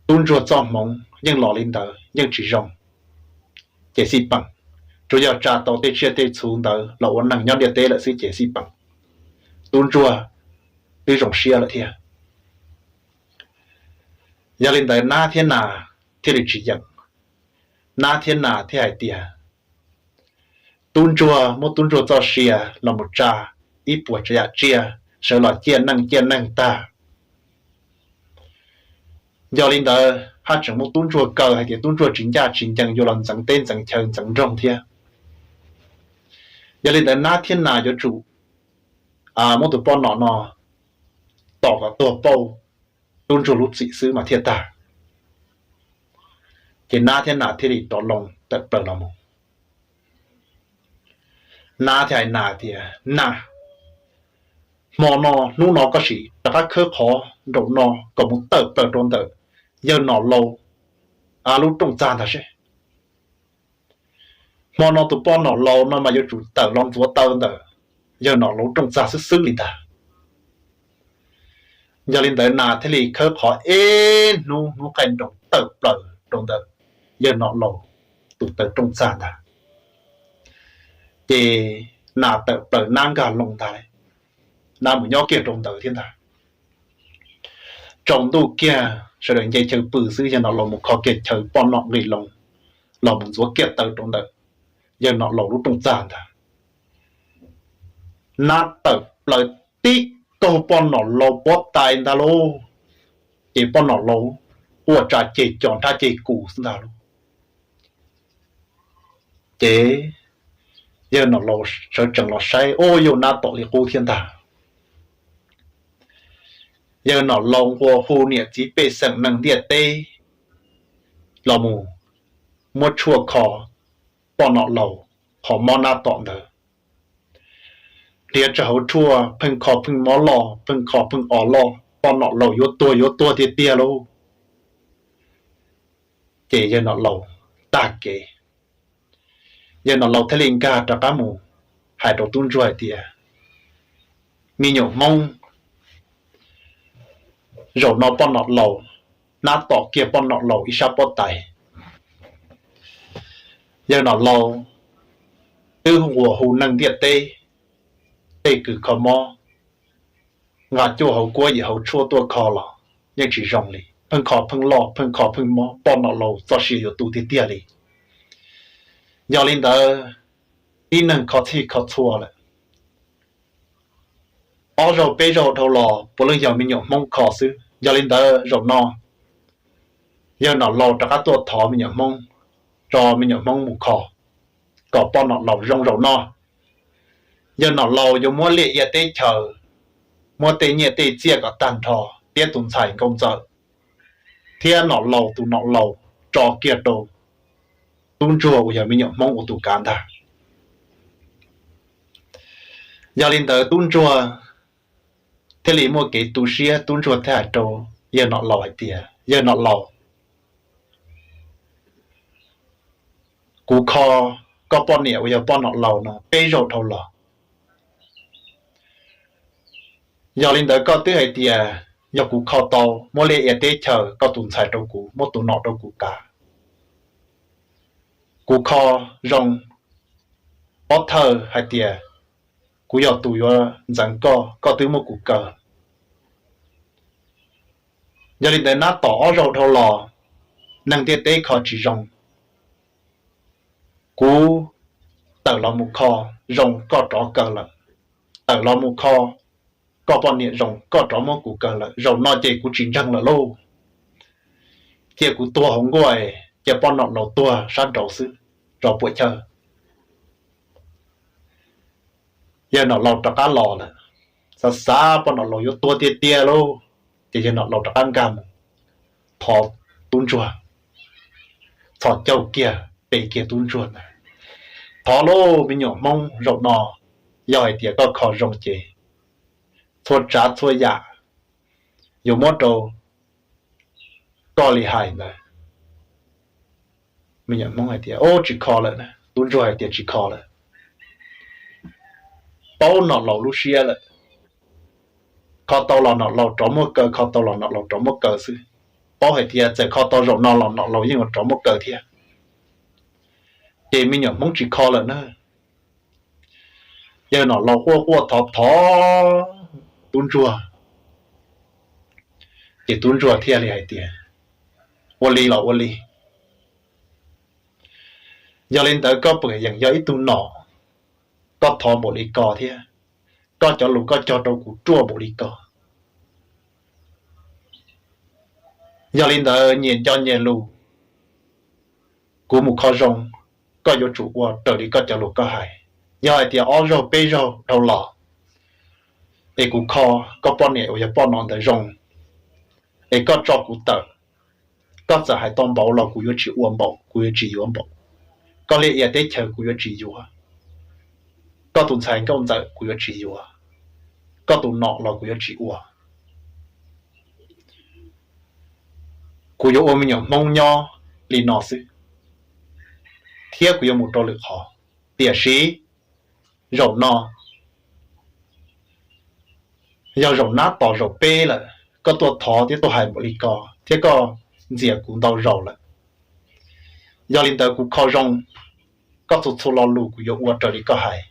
tub ntsuag txoj hmoov yeej los li ntawd yeej tsis zoo, ces xij peem, tsuas yog tsa tau tej tsiaj tej txhu ntawd los ua neeg nyob ntiaj teb lawm xwb ces xij peem, tub ntsuag twb zoo siab lawm thiab. Yog li ntawd Nab thiab Nas thiaj li tsis yeem. Nab thiab Nas thiaj hais tias, tub ntsuag muab tub ntsuag txoj sia los mus tsa ib puas tsav yam tsiaj sawv los ciaj neej ciaj neeg tag. Yog li ntawd haj tseem muab tub ntsuag kaw hais tias tub ntsuag tsis ncaj tsis ncees yuav los ntxeev teb ntxeev chaw ntxeev nroog thiab. Yog li ntawd Nab thiab Nas yuav tsum muab tus poj nom no tom kom tuag pauj tub ntsuag lub txim xwb mas thiaj tag. Ces Nab thiab Nas thiaj li rov loo tawm plaws los mus. Nab thiaj hais Nas tias, Nas, hmo no hnub no koj sim rov qab khawb qhov nraum no kom mus tawm plaws rau ntawm yawg Nom Laus lub rooj txag ntag seb. Hmo no tus poj nom laus no mas yuav tsum tawm los ntxuav taw ntawm yawg nom laus rooj txag xwb xwb li ntag. Yog li ntawd Nas thiaj li khawb qhov ib hnub hnub qaij nroos tawm plaws rau ntawm yawg nom laus tus taw rooj txag ntag. Ces Nas tawm plaws Nab nkag loo ntag, Nab mus nyob kiag rau ntawd thiab ntag. Tsaus ntuj kiag sawv daws nce chaw pw xwb, yawg nom laus mus kho kiag chaw poj nom nqis loo los mus ntxuav kiag taw rau ntawm yawg nom laus lub rooj txag ntag. Nab tawm plaws tib kaug poj nom laus puab tais ntag lauj. Ces poj nom laus quaj tsa ceg co nrhab ceg kus xwb ntag lauj. Ces yawg nom laus sawv tsees los saib, ua yawg Nab tom li qub thiab ntag. Yawg nom laus nqua hu niam txiv pej xeem neeg ntiaj teb los mus muab tshuaj kho poj nom laus qhov mob Nab tom ntawd. Nrhiav tsawg hauv tshuaj pheej kho pheej mob loj, pheej kho pheej o loj, poj nom laus yuav tuag yuav tuag tiag tiag lauj. Ces yawg nom laus tag kev, yawg nom laus thiaj li nkag rov qab mus hais rau tub ntsuag hais tias, me nyuam Hmoob, zaum no poj nom laus, Nab tom kiag poj nom laus ib sab puab tais. Yawg nom laus twb nqua hu neeg ntiaj teb, tej kws kho mob, nqa cuaj hauv kuab yim hauv tshuaj tuaj kho los yeej tsis zoo li, pheej kho pheej loj, pheej kho pheej mob, poj nom laus txoj sia yuav tu tiag tiag li. Yog li ntawd, tib neeg kho txhij kho txhua lawm, ob zaug peb zaug dhau los puav leej yog me nyuam Hmoob kho xwb. Yog li ntawd zaum no yawg nom laus rov qab tuaj thov me nyuam Hmoob, tso me nyuam Hmoob mus kho kom poj nom laus zoo zaum no. Yawg nom laus yuav muab liaj ia teb chaws, muab tej nyiaj tej txiaj kom tag nrho, thiab tus ntxhais nkauj ntxawm thiab nom laus tus nom laus tso kiag rau tub ntsuag uas yog me nyuam Hmoob ua tus kav ntag. Yog li ntawd tub ntsuag thiaj li muaj kev tu siab, tub ntsuag thiaj hais rau yawg nom laus hais tias, yawg nom laus, kuv kho koj poj niam uas yog poj nom laus no peb zaug dhau los. Yog li ntawd koj twb hais tias yog kuv kho tau muab liaj ia teb chaws, koj tus ntxhais rau kuv, muab tus nom rau kuv kav. Kuv kho zoo, pob thawj hais tias kuv yog tus yuav ntxeev koj, koj twb muab kuv kaw. Yog li ntawd nab tom ob zaug dhau los, neeg ntiaj teb kho tsis zoo, kuv tawm los mus kho zoo koj rov kaw lawm, tawm los mus kho koj poj niam zoo koj rov muab kuv kaw lawm, zaum no ces kuv tsis ntseeg lawm lauj. Cia kuv tuag hauv nkuaj, cia poj nom laus tuag sab nraud xwb, tso puam chawj. Yawg nom laus rov qab los lawm, xav xav poj nom laus yuav tuag tiag tiag lauj, ces yawg nom laus rov qab nkag mus thov tub ntsuag, txhos caug kiag pe kiag tub ntsuag ntawd, thov lauj me nyuam Hmoob, zaum no yog hais tias koj kho zoo ces txhua tsav txhua yam yuav muab rau koj li hais ntawd. Me nyuam Hmoob hais tias, Ub, tsis kho lawm. Tub ntsuag hais tias, Tsis kho lawm. Paub nom laus lub siab lawm, kho tau los nom laus rov muab kaw, kho tau los nom laus rov muab kaw xwb. Paub hais tias txawm kho tau zaum no los nom laus yeej yuav rov muab kaw thiab. Ces me nyuam Hmoob tsis kho lawm na. Yawg nom laus quaj quaj thov thov tub ntsuag, ces tub ntsuag thiaj li hais tias, Ua li los ua li. Yog li ntawd koj puas yeem yog ib tug nom, koj thov npaum li ko thiab, koj cov lus koj cog rau kuv ruaj npaum li ko. Yog li ntawd nyias nco nyias lus, kuv mus kho zoo, koj yuav tsum ua raws li koj cov lus koj hais. Yog hais tias ob zaug peb zaug dhau los es kuv kho koj poj niam uas yog poj nom ntawd zoo, es koj tso kuv tawm, koj txawm hais tau npaum los kuv yuav tsis ua npaum, kuv yuav tsis yuav npaum. Koj liaj ia teb chaws kuv yuav tsis yuav, koj tus ntxhais nkauj ntxawm kuv yuav tsis yuav, koj tus nom los kuv yuav tsis ua. Kuv yuav ua me nyuam Hmoob nyob li no xwb, thiab kuv yuav mus rau lwm qhov. Tiam sis zaum no yog zaum nab tom zaum peb lawm, koj tuaj thov thiab tuaj hais npaum li ko, thiab koj ntxias kuv ntau zaus lawm. Yog li ntawd kuv kho zoo, koj txhua txhua lo lus kuv yuav ua raws li koj hais.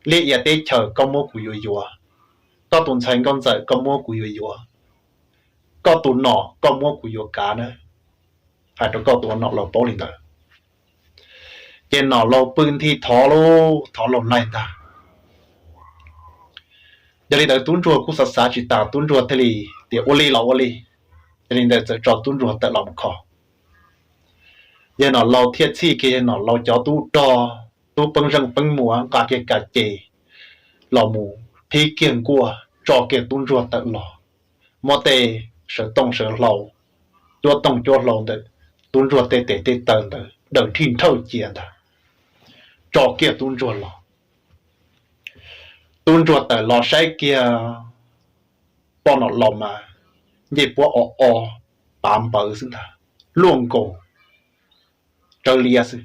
Liaj ia teb chaws koj muab kuv yuav yuav, koj tus ntxhais nkauj ntxawm koj muab kuv yuav yuav, koj tus nom koj muab kuv yuav kav na. Hais rau koj tus ua nom laus paub li ntawd. Ces nom laus pw nthi thov lauj, thov laus laig ntag. Yog li ntawd tub ntsuag kuj xav xav tsis tas, tub ntsuag thiaj li tias ua li los ua li. Yog li ntawd txawm tso tub ntsuag tawm los mus kho. Yawg nom laus thiaj txhij kiag yawg nom laus cov tub rog, tub peeb zeej peeb muas nqa kiag kas ces los mus qhib kiag nkuaj tso kiag tub ntsuag tawm los, muab tej sawv tooj sawv hlau, cuab tooj cuab hlau ntawm tub ntsuag tej tes tej taw ntawd daws nrhij nrhawj cia ntag, tso kiag tub ntsuag los. Tub ntsuag tawm los saib kiag poj nom laus mas ncej puab o o pav npawv xwb ntag, luaj nkaus tsawb liab xwb.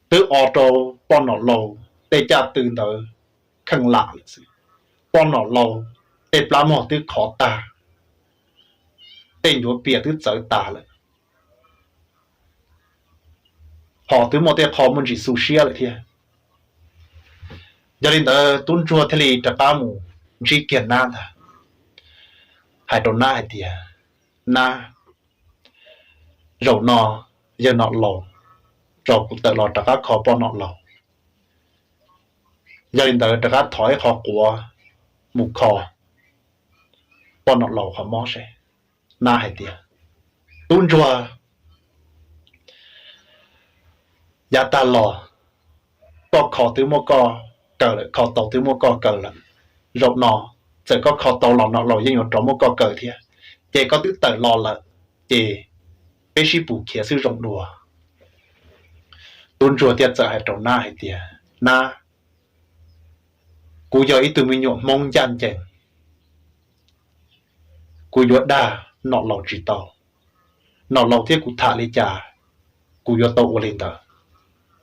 Twb o rau poj nom laus tej caj tw ntawd kheej lam lawm xwb. Poj nom laus tej plab mog twb khov tag, tej ncuav pias twb txawv tas lawm, hos twb muaj tej qho muaj ntsis xu siab lawm thiab. Yog li ntawd tub ntsuag thiaj li rov qab mus ntsib kiag nab ntag, hais rau nab hais tias, Nab, zaum no yawg nom laus tso kuv tawm los rov qab kho poj nom laus. Yog li ntawd rov qab thov ib qho quav mus kho poj nom laus qhov mob seb. Nab hais tias, Tub ntsuag, yav tag los koj kho twb muab koj kaw lawm, kho tau twb muab koj kaw lawm. Zaum no txawm koj kho tau los nom laus yeej yuav rov muab koj kaw thiab. Ces koj twb tawm los lawm, ces peb sib pus khiav xwb zoo dua. Tub ntsuag thiaj txawm hais rau nab hais tias, Nab, kuv yog ib tug me nyuam Hmoob ncaj ncees, kuv yuav dag nom laus tsis tau. Nom laus thiab kuv tham li cas, kuv yuav tau ua li ntawd,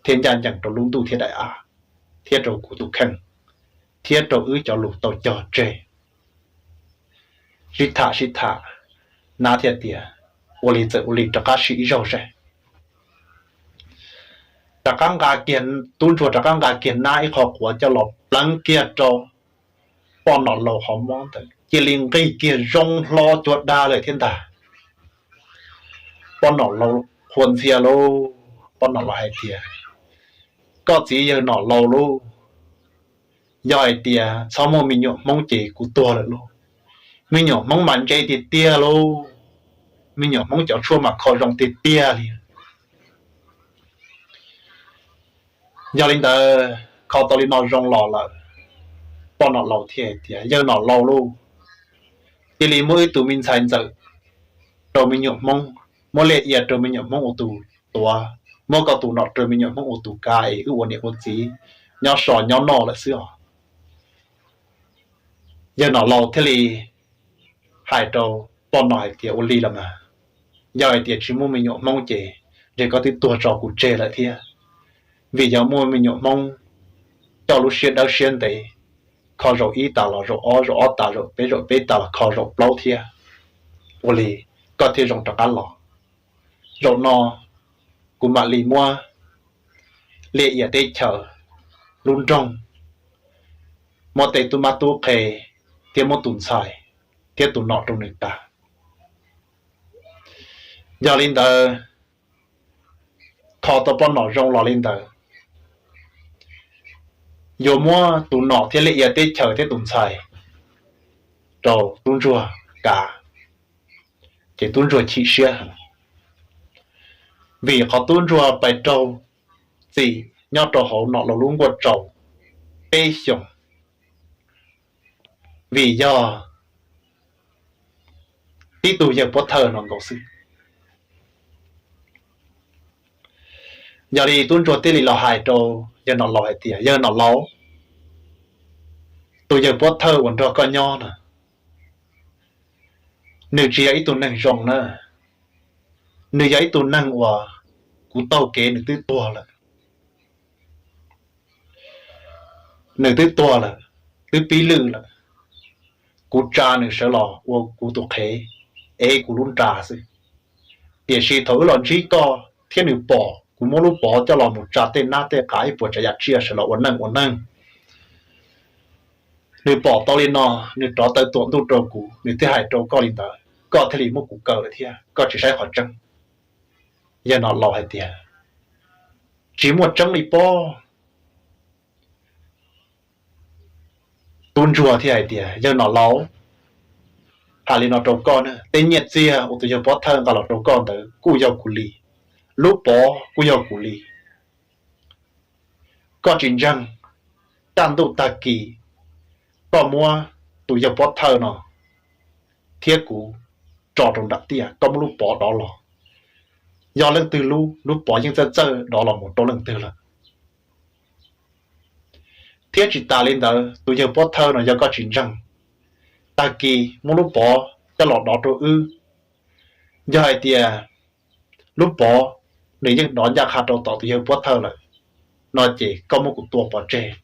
thiab ncaj ncees rau lub ntuj thiab daim av, thiab rau kuv tus kheej, thiab rau wb cov lus tau cog tseg. Sib tham sib tham, nab thiaj tias, Ua li txawm ua li, rov qab sim ib zaug seb. Rov qab nqa kiag, tub ntsuag rov qab nqa kiag nab ib qho quav coj los pleev kiag rau poj nom laus qhov mob ntawd. cia li nqig kiag zoo hlo cuag dab lawm thiab ntag. Poj nom laus qhuas ntxhias lauj, poj nom laus hais tias, koj txiv yawg nom laus lauj, yog hais tias txhob muaj me nyuam Hmoob ces kuv tuag lawm lauj. Me nyuam Hmoob mas ntse tiag tiag lauj, me nyuam Hmoob cov tshuaj mas kho zoo tiag tiag li. Yog li ntawd, kho tau li no zoo los lawm, poj nom laus thiaj hais tias, yawg nom laus lauj, cia li muab wb tus me ntxhais ntxawm rau me nyuam Hmoob, muab liaj ia rau me nyuam Hmoob ua tus tuav, muab koj tus nom rau me nyuam Hmoob ua tus kav es wb ua niam ua txiv nyob so nyob noj lawm xwb os. Yawg nom laus thiaj li hais rau poj nom hais tias, ua li los mas, yog hais tias tsis muaj me nyuam Hmoob ces ntshe koj twb tuag tso kuv tseg lawm thiab. Vim yog muaj me nyuam Hmoob coj lub siab dawb siab ntev, kho zaum ib tas los zaum ob, zaum ob tas zaum peb, zaum peb tas los kho zaum plaub thiab. Ua li koj thiaj zoo rov qab los. Zaum no kuv mam li muab liaj ia teb chaws, lub nroog, muab tej tub mab tub qhe thiab muab tus ntxhais thiab tus nom rau nws tas. Yog li ntawd, kho tau poj nom zoo los li ntawd, yuav muab tus nom thiab liaj ia teb chaws thiab tus ntxhais rau tub ntsuag kav, ces tub ntsuag chim siab heev, vim qhov tub ntsuag pais raug txim nyob rau hauv nom laus lub nkuaj tsaus peb xyoos, vim yog tib tug yawg Pob Thawj no nkaus xwb. Yog li tub ntsuag thiaj li los hais rau yawg nom laus hais tias, yawg nom laus, tus yawg Pob Thawj uas nrog koj nyob no, nws tsis yog ib tug neeg zoo na, nws yog ib tug neeg uas kuv taug kev nws twb tuag lawm. Nws twb tuag lawm, twb pib lwj lawm. Kuv tsa nws sawv los ua kuv tus qhev, ev kuv lub nra xwb. Tiam sis thaum wb los ntsib koj thiab nws pom kuv muab lub pov coj los mus tsa tej nab tej qav ib puas tsav yam tsiaj sawv los ua neej ua neeg, nws pom tau li no, nws rov taw tuam ntuj rau kuv, nws thiaj hais rau koj li ntawd, koj thiaj li muab kuv kaw lawm thiab, koj tsis saib qhov tseeb. Yawg nom laus hais tias, tsis muaj tseeb li pob. Tub ntsuag thiaj hais tias, yawg nom laus, hais li no rau koj na, tej nyiaj txiag uas tus yawg Pob Thawj nqa los rau koj ntawd kuj yog kuv li, lub pov kuj yog kuv li. Koj tsis ntseeg, kaj ntuj tag kis koj muab tus yawg Pob Thawj no thiab kuv tso rau nram tiaj, koj muab lub pov dov los. Yog leej twg lub, lub pov yeej txawj txawj dov los mus rau leej twg lawm. Thiab tsis tas li ntawd, tus yawg Pob Thawj no yog koj tsis ntseeg, tag kis muab lub pov coj los dov rau wb. Yog hais tias lub pov nws yeej dov ncaj qha rau tom tus yawg Pob Thawj lawm no ces koj muab kuv tua pov tseg.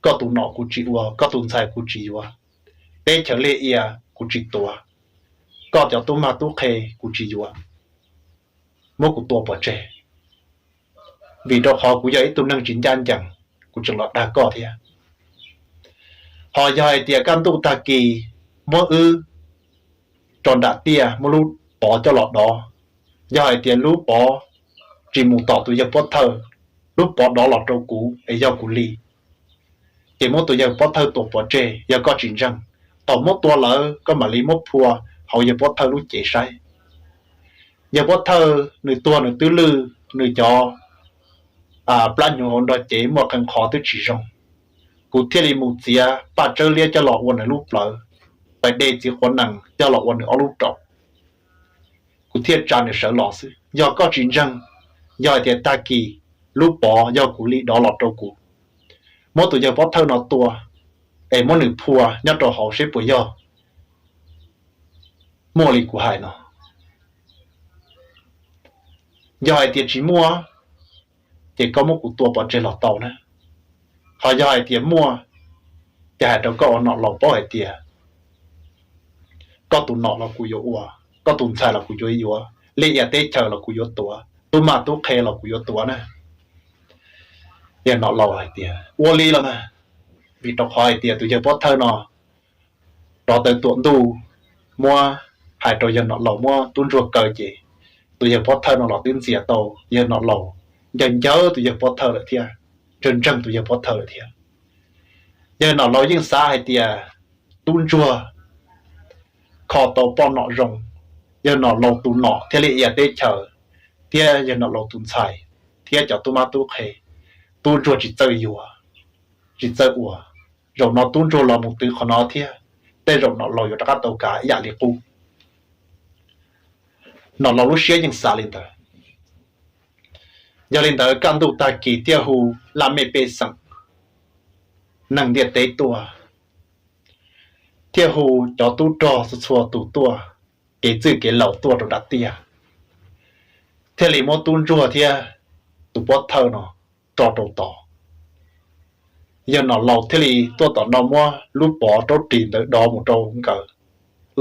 Koj tus nom kuv tsis ua, koj tus ntxhais kuv tsis yuav, teb chaws liaj ia kuv tsis tuav, koj cov tub mag tub qhe kuv tsis yuav. Muab kuv tua pov tseg, vim rau qhov kuv yog ib tug neeg tsis ncaj ncees, kuv tseem los dag koj thiab. Ho yog hais tias kaj ntuj tag kis muab wb tso nram tiaj, muab lub pov coj los dov, yog hais tias lub pov tsis mus tom tus yawg Pob Thawj, lub pov dov los rau kuv es yog kuv li, ces muab tus yawg Pob Thawj tua pov tseg. Yog koj tsis ntseeg, thaum muab tua lawm koj mam li muab phua hauv yawg Pob Thawj lub cev saib. Yawg Pob Thawj nws tuag nws twb lwj, nws cov plab hnyuv hauv nrog cev muaj qee qhov twb tsis zoo, kuv thiaj li mus txiav paj tsawb liab coj los ua nws lub plawv, pais de txiv quav nees coj los ua nws ob lub raum, kuv thiaj tsa nws sawv los xwb. Yog koj tsis ntseeg, yog hais tias tag kis lub pov yog kuv li dov los rau kuv, muab tus yawg Pob Thawj no tua, es muab nws phua nyob rau hauv seb puas yog. Muaj li kuv hais no. Yog hais tias tsis muaj, ces koj muab kuv tua pov tseg los tau na. Ho yog hais tias muaj, ces hais rau koj ua nom laus paub hais tias koj tus nom los kuv yuav ua, koj tus ntxhais los kuv yuav yuav, liaj ia teb chaws los kuv yuav tuav, tub maj tub qhe los kuv yuav tuav na. Yawg nom laus hais tias ua li los mas, vim rau qhov hais tias tus yawg Pob Thawj no rov tawm tuam ntuj, muab hais rau yawg nom laus muab tub ntsuag kaw ces tus yawg pov thawj no los twb ntxias tau yawg nom laus, ncaws ncawv tus yawg pov thawj lawm thiab, ntseeg ntseeg tus yawg pov thawj lawm thiab. Yawg nom laus yeej xav hais tias tub ntsuag kho tau poj nom zoo, yawg nom laus tus nom thiaj li ia teb chaws, thiab yawg nom laus tus ntxhais, thiab cov tub mab tub qhe, tub ntsuag tsis txawj yuav, tsis txawj ua. Zaum no tub ntsuag los mus twv qhov no thiab, tej zaum nom laus yuav rov qab tau kav ib yam li qub. Nom laus lub siab yeej xav li ntawd. Yog li ntawd kaj ntug tag kis thiaj hu laj mej pej xeem, neeg ntiaj teb tuaj, thiaj hu cov tub rog txhua txhua tus tuaj, kev txwj kev laus tuaj rau nram tiaj, thiaj li muab tub ntsuag thiab tus pov thawj no tso rau tod. Yawg nom laus thiaj li tuaj tom no muab lub pov raub ris ntawd dov mus rau nkawd,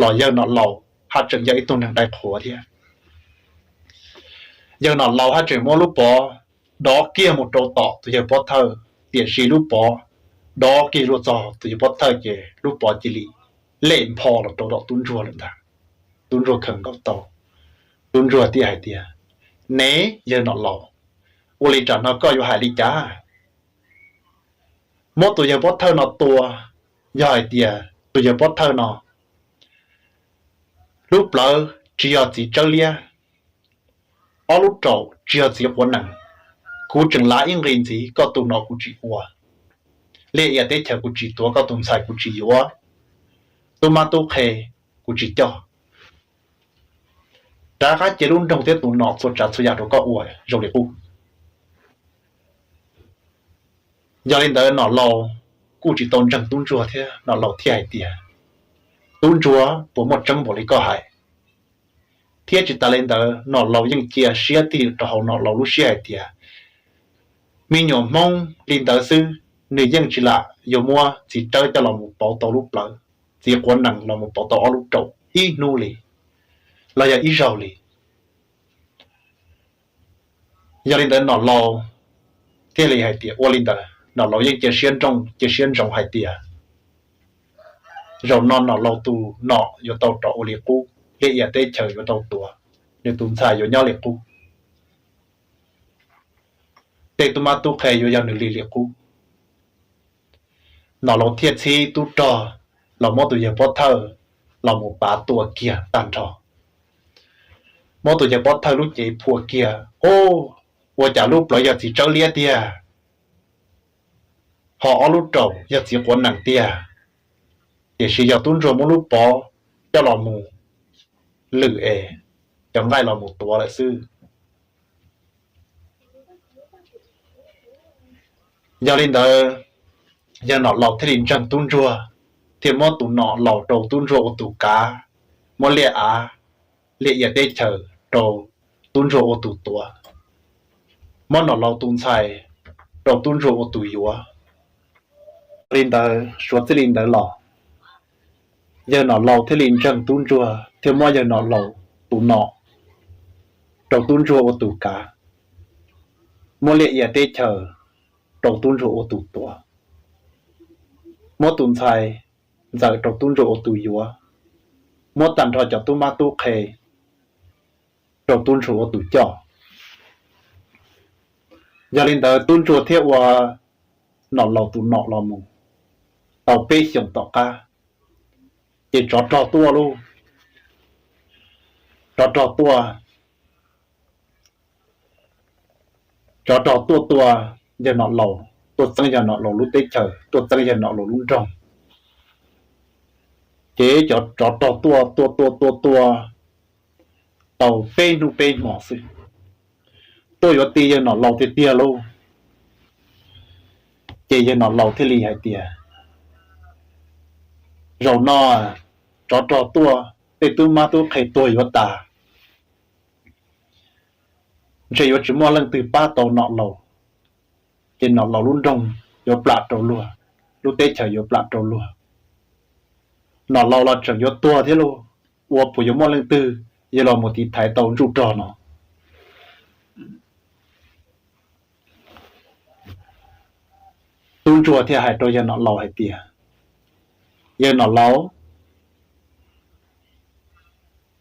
los yawg nom laus haj tseem yog ib tug neeg dai qhuav thiab. Yawg nom laus haj tseem muab lub pov dov kiag mus rau tom tus yawg pov thawj, tiam sis lub pov dov kiag luag txog tus yawg pov thawj ces lub pov cia li lem npho los rau tom tub ntsuag lawm ntag. Tub ntsuag khaws nkaus tau, tub ntsuag thiaj hais tias, Nev yawg nom laus, ua li tam no koj yuav hais li cas? Muab tus yawg pov thawj no tua, yog hais tias tus yawg pov thawj no lub plawv tsis yog txiv tsawb liab, ob lub raum tsis yog txiv quav nees, kuv tseem lav ib nqi ntxiv, koj tus nom kuv tsis ua, liaj ia teb chaws kuv tsis tuav, koj tus ntxhais kuv tsis yuav, tub mab tub qhe kuv tsis coj. Rov qab cia lub nroog thiab tus nom txhua tsav txhua yam rau koj ua zoo li qub. Yog li ntawd nom laus kuj tsis tau ntseeg tub ntsuag thiab, nom laus thiaj hais tias, Tub ntsuag, puas muaj tseeb npaum li koj hais? Thiab tsis tas li ntawd nom laus yeej cia siab tig rau hauv nom laus lub siab hais tias, me nyuam Hmoob li ntawd xwb, nws yeej tsis lam yuav muab txiv tsawb coj los mus pauv tau lub plawv, txiv quav nees los mus pauv tau ob lub raum ib hnub li, los yog ib zaug li. Yog li ntawd nom laus thiaj li hais tias ua li ntawd, nom laus yeej cia siab nrooj cia siab ntsoov hais tias zaum no nom laus tus nom yuav tau rov ua li qub, liaj ia teb chaws yuav tau tuav, nws tus ntxhais yuav nyob li qub, tej tub mab tub qhe yuav yog nws li li qub. Nom laus thiaj txhib tub rog los muab tus yawg pov thawj los mus pav tua kiag tag nrho, muab tus yawg pov thawj lub cev phua kiag. Ub, ua cas lub plawv yog txiv tsawb liab tiag, ho ob lub raum yog txiv quav nees tiag, tiam sis yog tub ntsuag muab lub pov coj los mus lwm es cov nqaij los mus tuav lawm xwb. Yog li ntawd, yawg nom laus thiaj li ntseeg tub ntsuag, thiaj muab tus nom laus rau tub ntsuag ua tus kav, muab liaj av, liaj ia teb chaws rau tub ntsuag ua tus tuav, muab nom laus tus ntxhais rau tub ntsuag ua tus yuav. Yog li ntawd, suav txij li ntawd los, yawg nom laus thiaj li ntseeg tub ntsuag thiab muab yawg nom laus tus nom rau tub ntsuag ua tus kav, muab liaj ia teb chaws rau tub ntsuag ua tus tuav, muab tus ntxhais ntxawm rau tub ntsuag ua tus yuav, muab tag nrho cov tub mab tub qhe rau tub ntsuag ua tus coj. Yog li ntawd tub ntsuag thiaj ua nom laus tus nom los mus tau peb xyoos tom qab, ces tsov rog tuaj lauj. Tsov rog tuaj, tsov rog tuaj tua yawg nom laus, tuaj txeeb yawg nom laus lub teb chaws, tuaj txeeb yawg nom laus lub nroog. Ces cov tsov rog tuaj tua tua tua tua tau peb hnub peb hmo xwb, tuaj yuav ti yawg nom laus tiag tiag lauj. Ces yawg nom laus thiaj li hais tias, zaum no tsov rog tuaj, tej tub mab tub qhe tuag yuav tas, ntshe yuav tsis muaj leej twg pab tau nom laus, ces nom laus lub nroog yuav plam rau luag, lub teb chaws yuav plam rau luag. Nom laus los tseem yuav tuag thiab lauj, ua puas yuav muaj leej twg yuav los mus tiv thaiv tau ntsuj rog no? Tub ntsuag thiaj hais rau yawg nom laus hais tias, yawg nom laus,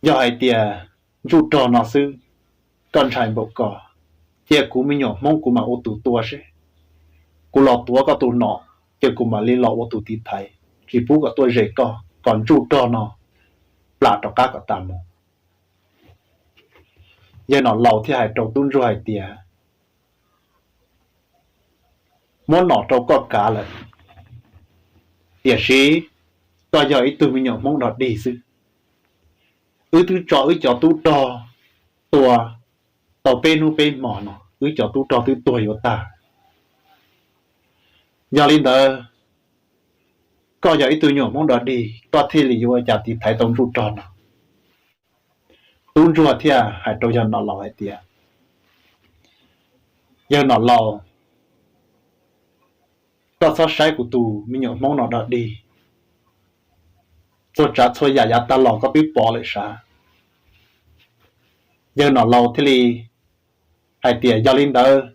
Yog hais tias ntsuj rog no xwb, koj ntshai npaum ko, cia kuv me nyuam Hmoob kuv mam ua tus tua seb. Kuv los tuav koj tus nom, ces kuv mam li los ua tus tiv thaiv, tsis pub kom tuaj ze koj, kom ntsuj rog no plam rov qab kom tas mus. Yawg nom laus thiaj hais rau tub ntsuag hais tias, muab nom rau koj kav lawm, tiam sis koj yog ib tug me nyuam Hmoob dog dig xwb. Wb twb tso wb cov tub rog tua tau peb hnub peb hmo no, wb cov tub rog twb tuag yuav tag. Yog li ntawd, koj yog ib tug nyuam Hmoob dog dig, koj thiaj li yuav ua cas tiv thaiv tau ntsuj rog no? Tub ntsuag thiaj hais rau yawg nom laus hais tias, yawg nom laus, koj txhob saib kuv tus me nyuam Hmoob no dog dig, txhua tsav txhua yam yav tag los koj twb pom lawm sav. Yawg nom laus thiaj li hais tias, yog li ntawd,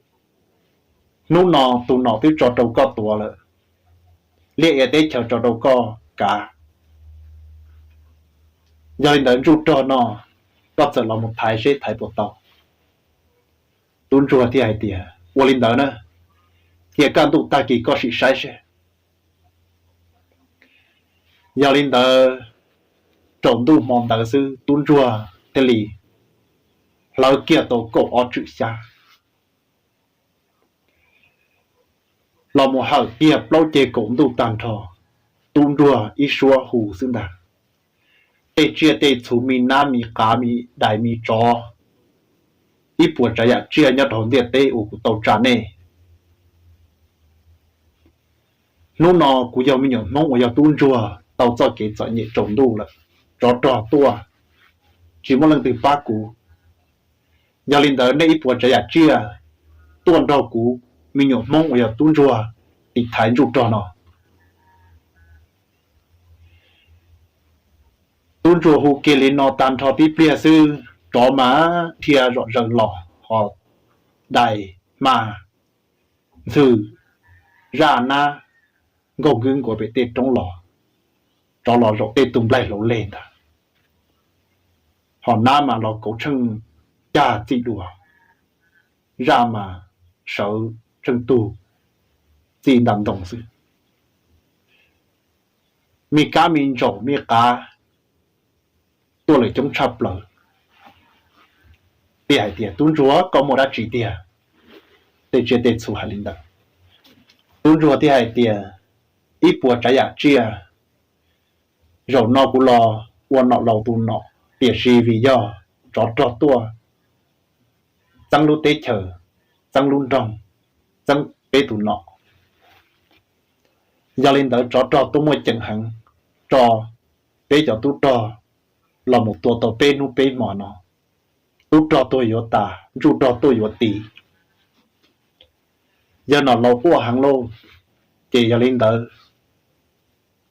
hnub no tus nom twb tso rau koj tuav lawm, liaj ia teb chaws tso rau koj kav. Yog li ntawd ntsuj rog no, koj txawm los mus thaiv seb thaiv puas tau. Tub ntsuag thiaj hais tias, ua li ntawd na, cia kaj ntuj tag kis koj sim saib seb. Yog li ntawd, tsaus ntuj hmo ntawd xwb tub ntsuag thiaj li hlawv kiag tau kaum ob tswm xyab los mus hawm kiag plaub ceg kaum ntuj tag nrho, tub ntsuag ib suab hu xwb ntag. Tej tsiaj tej txhu, me nab me qav, me dais me tsov, ib puas tsav yam tsiaj nyob rau ntiaj teb uas kuv tau tsa nej, hnub no kuv yog me nyuam Hmoob uas yog tub ntsuag tau txoj kev txom nyem tsaus ntuj lawm, tsov rog tuaj tsis muaj leej twg pab kuv. Yog li ntawd nej ib puas tsav yam tsiaj tuaj nrog kuv me nyuam Hmoob uas yog tub ntsuag tiv thaiv ntsuj rog no. Tub ntsuag hu kiag li no tag nrho tib pliag xwb, tsov mas dhia zom zaws los, ho dais, hma, ntxhw, zaj, nab nkaug nkaus pem tej roob los, tsov los zaum tej tus nplaig hlauv leg ntag, ho nab mas los kauv tsheej cag txij dua, zaj mas sawv tsheej tug txij nta ntoo xwb. Me kab me ntsaum me qav tuaj lawm coob tshaj plaws. Thiaj hais tias, tub ntsuag, koj muaj dab tsi tiag? Tej tsiaj tej txhu hais li ntawd. Tub ntsuag thiaj hais tias, ib puas tsav yam tsiaj, zaum no kuv los ua nom laus tus nom, tiam sis vim yog tsov rog tuaj txeeb lub teb chaws, txeeb lub nroog, txeeb peb tus nom. Yog li ntawd tsov rog tuaj muaj ceem heev, tso peb cov tub rog los mus tua tau peb hnub peb hmo no, tub rog tuag yuav tas, ntsuj rog tuaj yuav tis. Yawg nom laus quaj heev lauj. Ces yog li ntawd,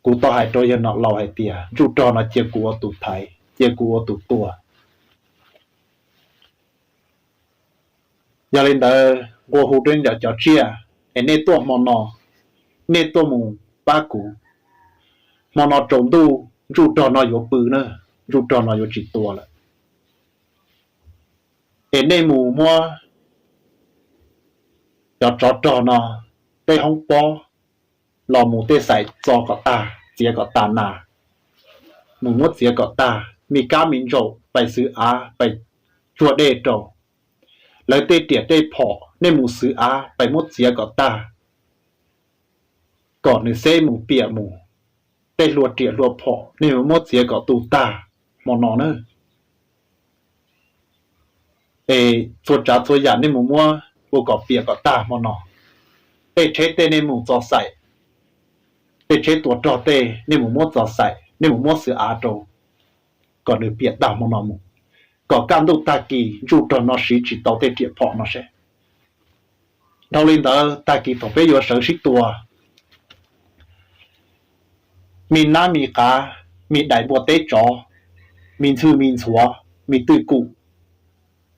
kuv tau hais rau yawg nom laus hais tias ntsuj rog no cia kuv ua tus thaiv, cia kuv ua tus tua. Yog li ntawd nqua hu rau nej cov tsiaj es nej tuaj hmo no, nej tuaj mus pab kuv. Hmo no tsaus ntuj ntsuj rog no yuav pw na, ntsuj rog no yuav tsis tua lawm. Es nej mus muab cov tsov rog no tej hoob pob los mus tej xaim txo kom tag, txiav kom tas nas, mus muab txiav kom tag, me kab me ntsaum pais xwv av, pais tsuag dej rau. Lawv tej riam tej phom nej mus xwv av pais muab txiav kom tag, kom nws xeb mus piam mus. Tej hlua riam hlua phom nej mus muab txiav kom tu tag hmo no na. Es txhua tsav txhua yam nej mus muab ua kom piam kom tag hmo no. Tej tsheb tej nej mus txo xaim, tej tsheb tua rog tej nej mus muab txo xaim, nej mus muab xwv av rau kom nws piam tag hmo no mus, kom kaj ntuj tag kis ntsuj rog no siv tsis tau tej riam phom no seb. Dhau li ntawd tag kis thaum peb yuav sawv sib tua, me nab me qav, me dais npua teb tsov, me ntxhw me ntxhuav, me twj kum,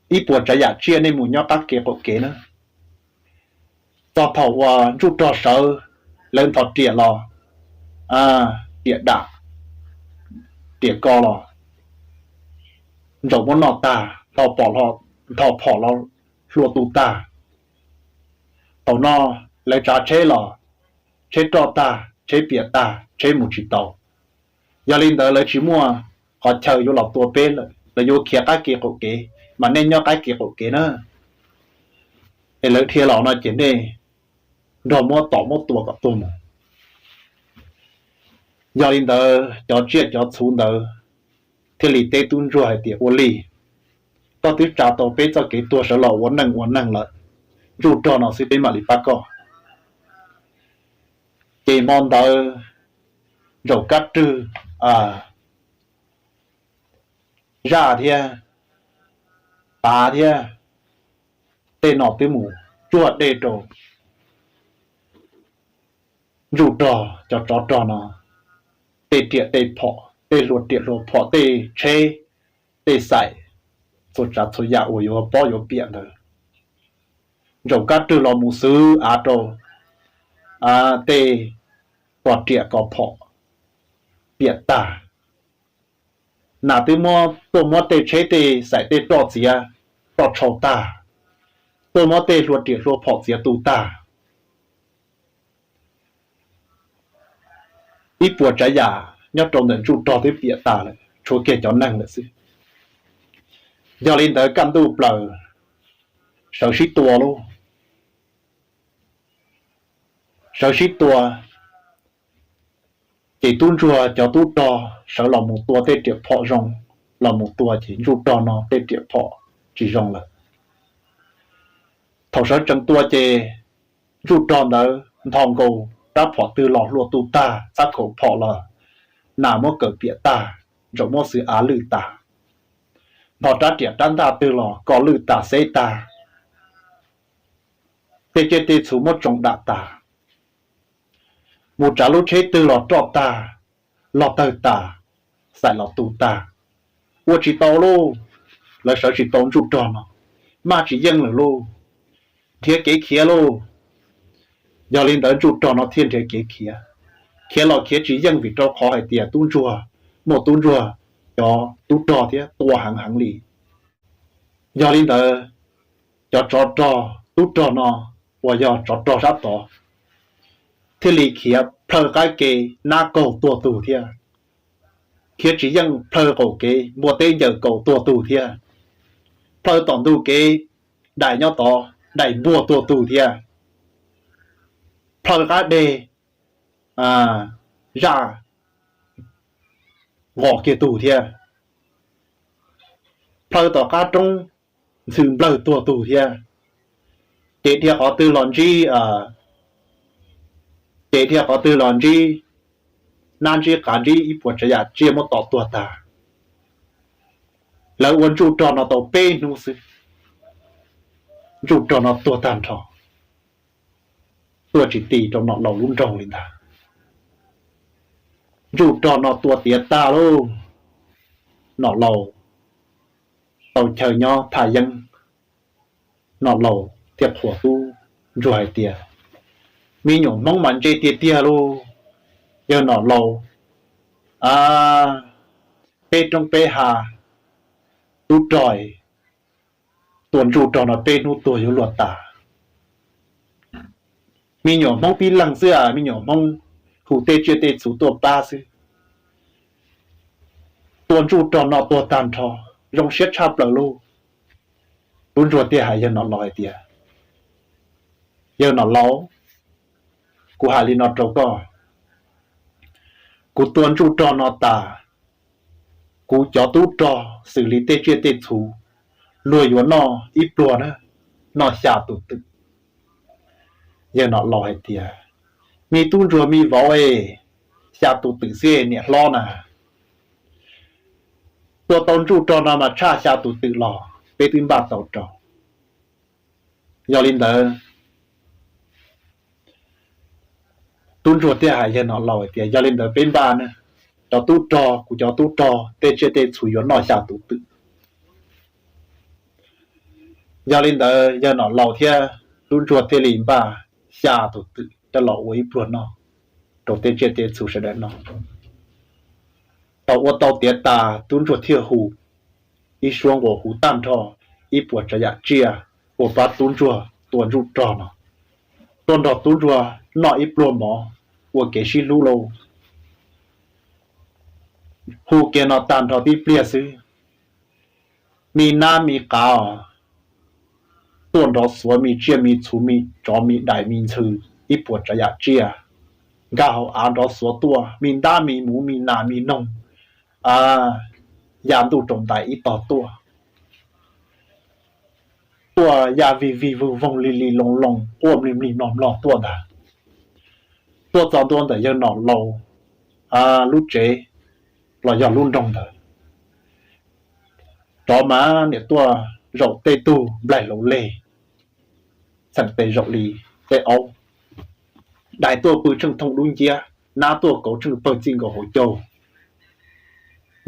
ib puas tsav yam tsiaj nej mus nyob qab kev qaum kev na. Txog thaum uas ntsuj rog sawv, lawv ntho riam los, riam dam, riam ko los, ntsaum muab noj tag, nthos phom los hlua tu tag. Thaum no lawv tsav tsheb los tsheb roj tag, tsheb piam tag, tsheb mus tsis tau. Yog li ntawd lawv tsis muaj qhov chaw yuav los tua peb lawm, lawv yuav khiav qab kev qaum kev, mas nej nyob qab kev qaum kev na. Es lawv dhia los no ces nej nrog muab tom muab tua kom tuag mus. Yog li ntawd cov tsiaj cov txhu ntawd thiaj li teb tub ntsuag hais tias, ua li, koj twb tsa tau peb txoj kev tuag sawv los ua neej ua neeg lawm, ntsuj rog no xwb peb mam li pab koj. Ces hmo ntawd Ntsaum Kab Rwg, Zaj thiab Pav thiab tej no twb mus tsuag dej rau ntsuj rog cov tsov rog no tej riam tej phom, tej hlua riam hlua phom, tej tsheb tej xaim, txhua tsav txhua yam uas yuav pob yuav piam ntawd. Ntsaum Kab Rwg los mus xwb av rau tej kos riam kos phom piam tag. Nas twb muab, tuaj muab tej tsheb tej xaim tej roj txiav, roj tshau tag, tuaj muab tej hlua riam hlua phom txiav tu tag. Ib puas tsav yam nyob rau ntawm ntsuj rog twb piam tas lawm, tshuav kiag cov neeg lawm xwb. Yog li ntawd kaj ntuj plaws sawv sib tua lauj. Sawv sib tua, ces tub ntsuag cov tub rog sawv los mus tua tej riam phom zoo, los mus tua ces ntsuj rog no tej riam phom tsis zoo lawm. Thaum sawv tsees tua ces ntsuj rog ntawd ntho nkaus rab phom twg los hlua tu tag, txhab khaum phom los nas muab kawm piam tag, ntsaum muab xwb av lwj tas, ntho rab riam rab ntaj twg los koj lwj tas xeb tag, tej tsiaj tej txhu muab tsoo dam tas, mus tsav lub tsheb twg los roj tag, los tawg tas, xaim los tu tag, ua tsis tau lauj. Lawv sawv tsis tau ntsuj rog no, maj tsis yeej lawm lauj, nrhiav kev khiav lauj. Yog li ntawd ntsuj rog no thiaj nrhiav kev khiav. Khiav los khiav tsis yeej vim rau qhov hais tias tub ntsuag, muaj tub ntsuag cov tub rog thiab tua heev heev li. Yog li ntawd cov tsov rog tub rog no uas yog tsov rog sab tod thiaj li khiav plhaw qab ke nab kaug tuag tug thiab, khiav tsis yeej plhaw qaum kev npua teb ncaws kaus tuag tug thiab, plhaw tom ntug kev daim nyob tod daim npuag tuag tug thiab, plhaw qab deg zaj nqos kiag tug thiab, plhaw tom qab roob ntxhw nplawg tuag tug thiab, ces dhia qhov twg los ntsib, ces dhia qhov twg los ntsib nab ntsib qav ntsib ib puas tsav yam tsiaj muab tom tuag tag. Lawv ua ntsuj rog no tau peb hnub xwb, ntsuj rog no tuag tag nrho, tuaj tsis ti rau Nom Laus lub nroog li ntag. Ntsuj rog no tua tiav tag lauj, Nom Laus tau chaw nyob thaj yeeb. Nom Laus thiaj qhuas tub ntsuag hais tias, me nyuam Hmoob mas ntse tiag tiag lauj, yawg Nom Laus, peb roob peb hav, tub rog tua ntsuj rog no peb hnub tuag yuav luag tas. Me nyuam Hmoob tib leeg xwb, me nyuam Hmoob hu tej tsiaj tej txhu tuaj pab xwb, tua ntsuj rog no tuag tag nrho, zoo siab tshaj plaws lauj. Tub ntsuag thiaj hais yawg Nom Laus hais tias, yawg Nom Laus, kuv hais li no rau koj, kuv tua ntsuj rog no tas, kuv cov tub rog xws li tej tsiaj tej txhu, luag yuav noj ib pluag na, noj xya tus twm. Yawg Nom Laus hais tias, me tub ntsuag me vauv, xya tus twm xwb niam hlob na, tua tau ntsuj rog no mas tshaj xya tus twm los peb twb npaj tau rau. Yog li ntawd, tub ntsuag thiaj hais yawg Nom Laus hais tias, yog li ntawd peb npaj na, cov tub rog, kuv cov tub rog tej tsiaj tej txhu yuav noj xya tus twm. Yog li ntawd yawg Nom Laus thiab tub ntsuag thiaj li npaj xya tus twm coj los ua ib pluag noj rau tej tsiaj tej txhu sawv daws noj. Thaum ua tau tiav tas tub ntsuag thiaj hu ib suab nqua hu tag nrho ib puas tsav yam tsiaj uas pab tub ntsuag tua ntsuj rog no, tuaj nrog tub ntsuag noj ib pluag mov ua kev sib hlub lauj. Hu kiag no tag nrho tib pliag xwb, me nab me qav os, tuaj nrov xuav me tsiaj me txhu me tsov me dais me ntxhw, ib puas tsav yam tsiaj nkag hauv av nrov xuav tuaj, me ntab me muv me nas me noog, ya ntuj rau ntais ib tog tuaj. Tuaj ya vig vig vwg voog li li loo loo quaj mlig mlig mlog mlog tuaj ntag. Tuaj txog ntua ntawm yawg nom laus lub tsev los yog lub nroog ntawd, rov mas niam tuaj zaum tej tug nplaig laus leg, txheem tes zaum li tej aub, dais tuaj pw tsheej thooj dub nciab, nab tuaj kauv tsheej pawg txij nkaus hauv caug,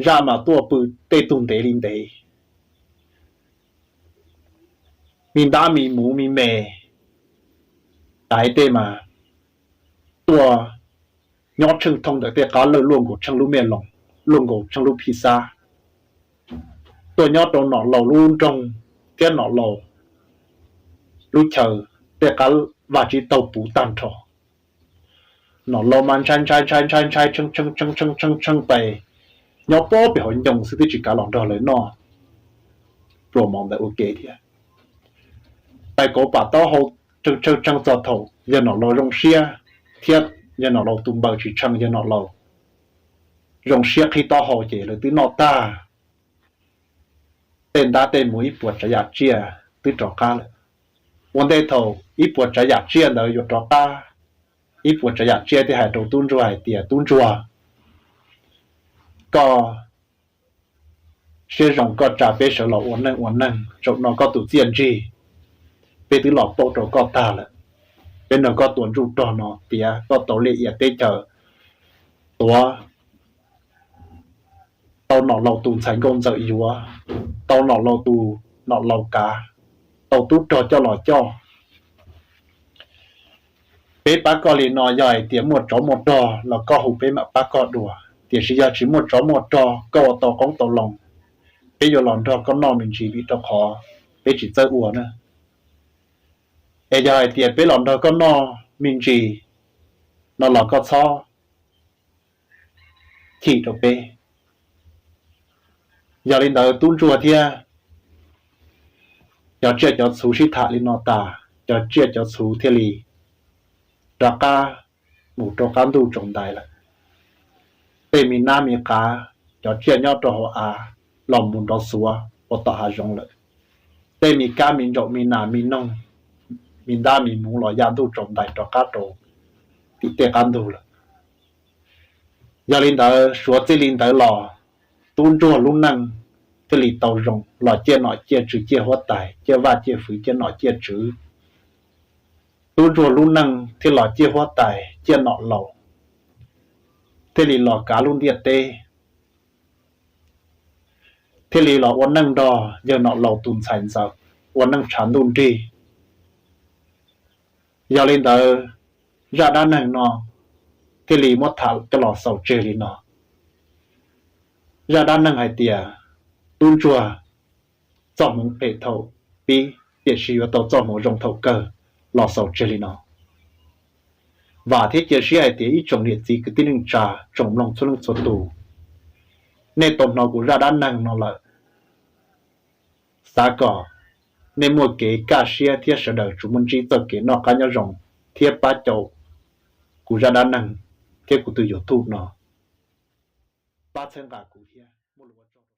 zaj mas tuaj pw tej tug ntev li ntev. Me ntab me muv me me, dais tej mas tuaj nyob tsheej thooj ntawm tej qab lawj luaj nkaus tsheej lub mej loos, luaj nkaus tsheej lub phij xab, tuaj nyob rau nom laus lub nroog thiab nom laus lub chaw, tej qab vaj tsib taug puv tag nrho. Nom laus mas ntshai ntshai ntshai ntshai ntshai tshee tshee tshee tshee tshee tshee tais, nyob pob pem hauv ncoo xwb twb tsis kav los nrog lawv noj pluas mov ntawd ua ke thiab. Tais kauv pam taub hau tshee tshee tshee txog thaum yawg nom laus zoo siab thiab yawg nom laus tus npaws tsis tshee, yawg nom laus zoo siab qhib taub hau ces lawv twb noj tag. Tej ntab tej muv ib puas tsav yam tsiaj twb rov qab lawm. Ua ntej thaum ib puas tsav yam tsiaj ntawd yuav rov qab, ib puas tsav yam tsiaj thiaj hais rau tub ntsuag hais tias, tub ntsuag, koj siab zoo koj tsa peb sawv los ua neej ua neeg, zaum no koj tus txiaj ntsig peb twb los pauj rau koj tag lawm. Peb nrog koj tua ntsuj rog no tiav, koj tau liaj ia teb chaws, tuav tau nom laus tus ntxhais nkauj ntxawm yuav, tau nom laus tus nom laus kav, tau tub rog coj los coj. Peb pab koj li no, yog hais tias muaj tsov muaj rog los koj hu peb mam pab koj dua, tiam sis yog tsis muaj tsov muaj rog, koj ua tau qoob tau loo, peb yuav los nrog koj noj me ntsis vim rau qhov peb tsis txawj ua na. Es yog hais tias peb los nrog koj noj me ntsis no los koj txhob chim rau peb. Yog li ntawd tub ntsuag thiab cov tsiaj cov txhu sib tham li no tas, cov tsiaj cov txhu thiaj li rov qab mus rau qab ntuj tsaus ntais lawm. Tej me nab me qav, cov tsiaj nyob rau hauv av los mus nrov xuav ua tom hav zoov lawm. Tej me kab me ntsaum me nas me noog, me ntab me muv los ya ntuj tsaus ntais rov qab rau tim tej qab ntug lawm. Yog li ntawd suav txij li ntawd los tub ntsuag lub neej thiaj li tau zoo los ciaj nom ciaj tswv ciaj huab tais ciaj vaj ciaj fwv ciaj nom ciaj tswv. Tub ntsuag lub neej thiaj los ciaj huab tais ciaj nom laus, thiaj li los kav lub ntiaj teb, thiaj li los ua neej nrog yawg nom laus tus ntxhais ntxawm ua neej tshav ntuj nrig. Yog li ntawd zaj dab neeg no thiaj li muab tham coj los xaus tseg li no. Zaj dab neeg hais tias tub ntsuag txoj hmoov phem thaum pib tiam sis yuav tau txoj hmoov zoo thaum kawg los xaus tseg li no. Vam thiab cia siab hais tias ib tsoom niam txiv kwv tij neej tsa tsoom mloog txhua leej txhua tus, nej tau hnov kuv zaj dab neeg no lawm, xav kom nej muaj kev kaj siab thiab sawv daws tsuas muaj ntsib txoj kev noj qab nyob zoo thiab pab caum kuv zaj dab neeg thiab kuv tus YouTube no, pab txhawb nqa kuv thiab muaj lus ua tsaug.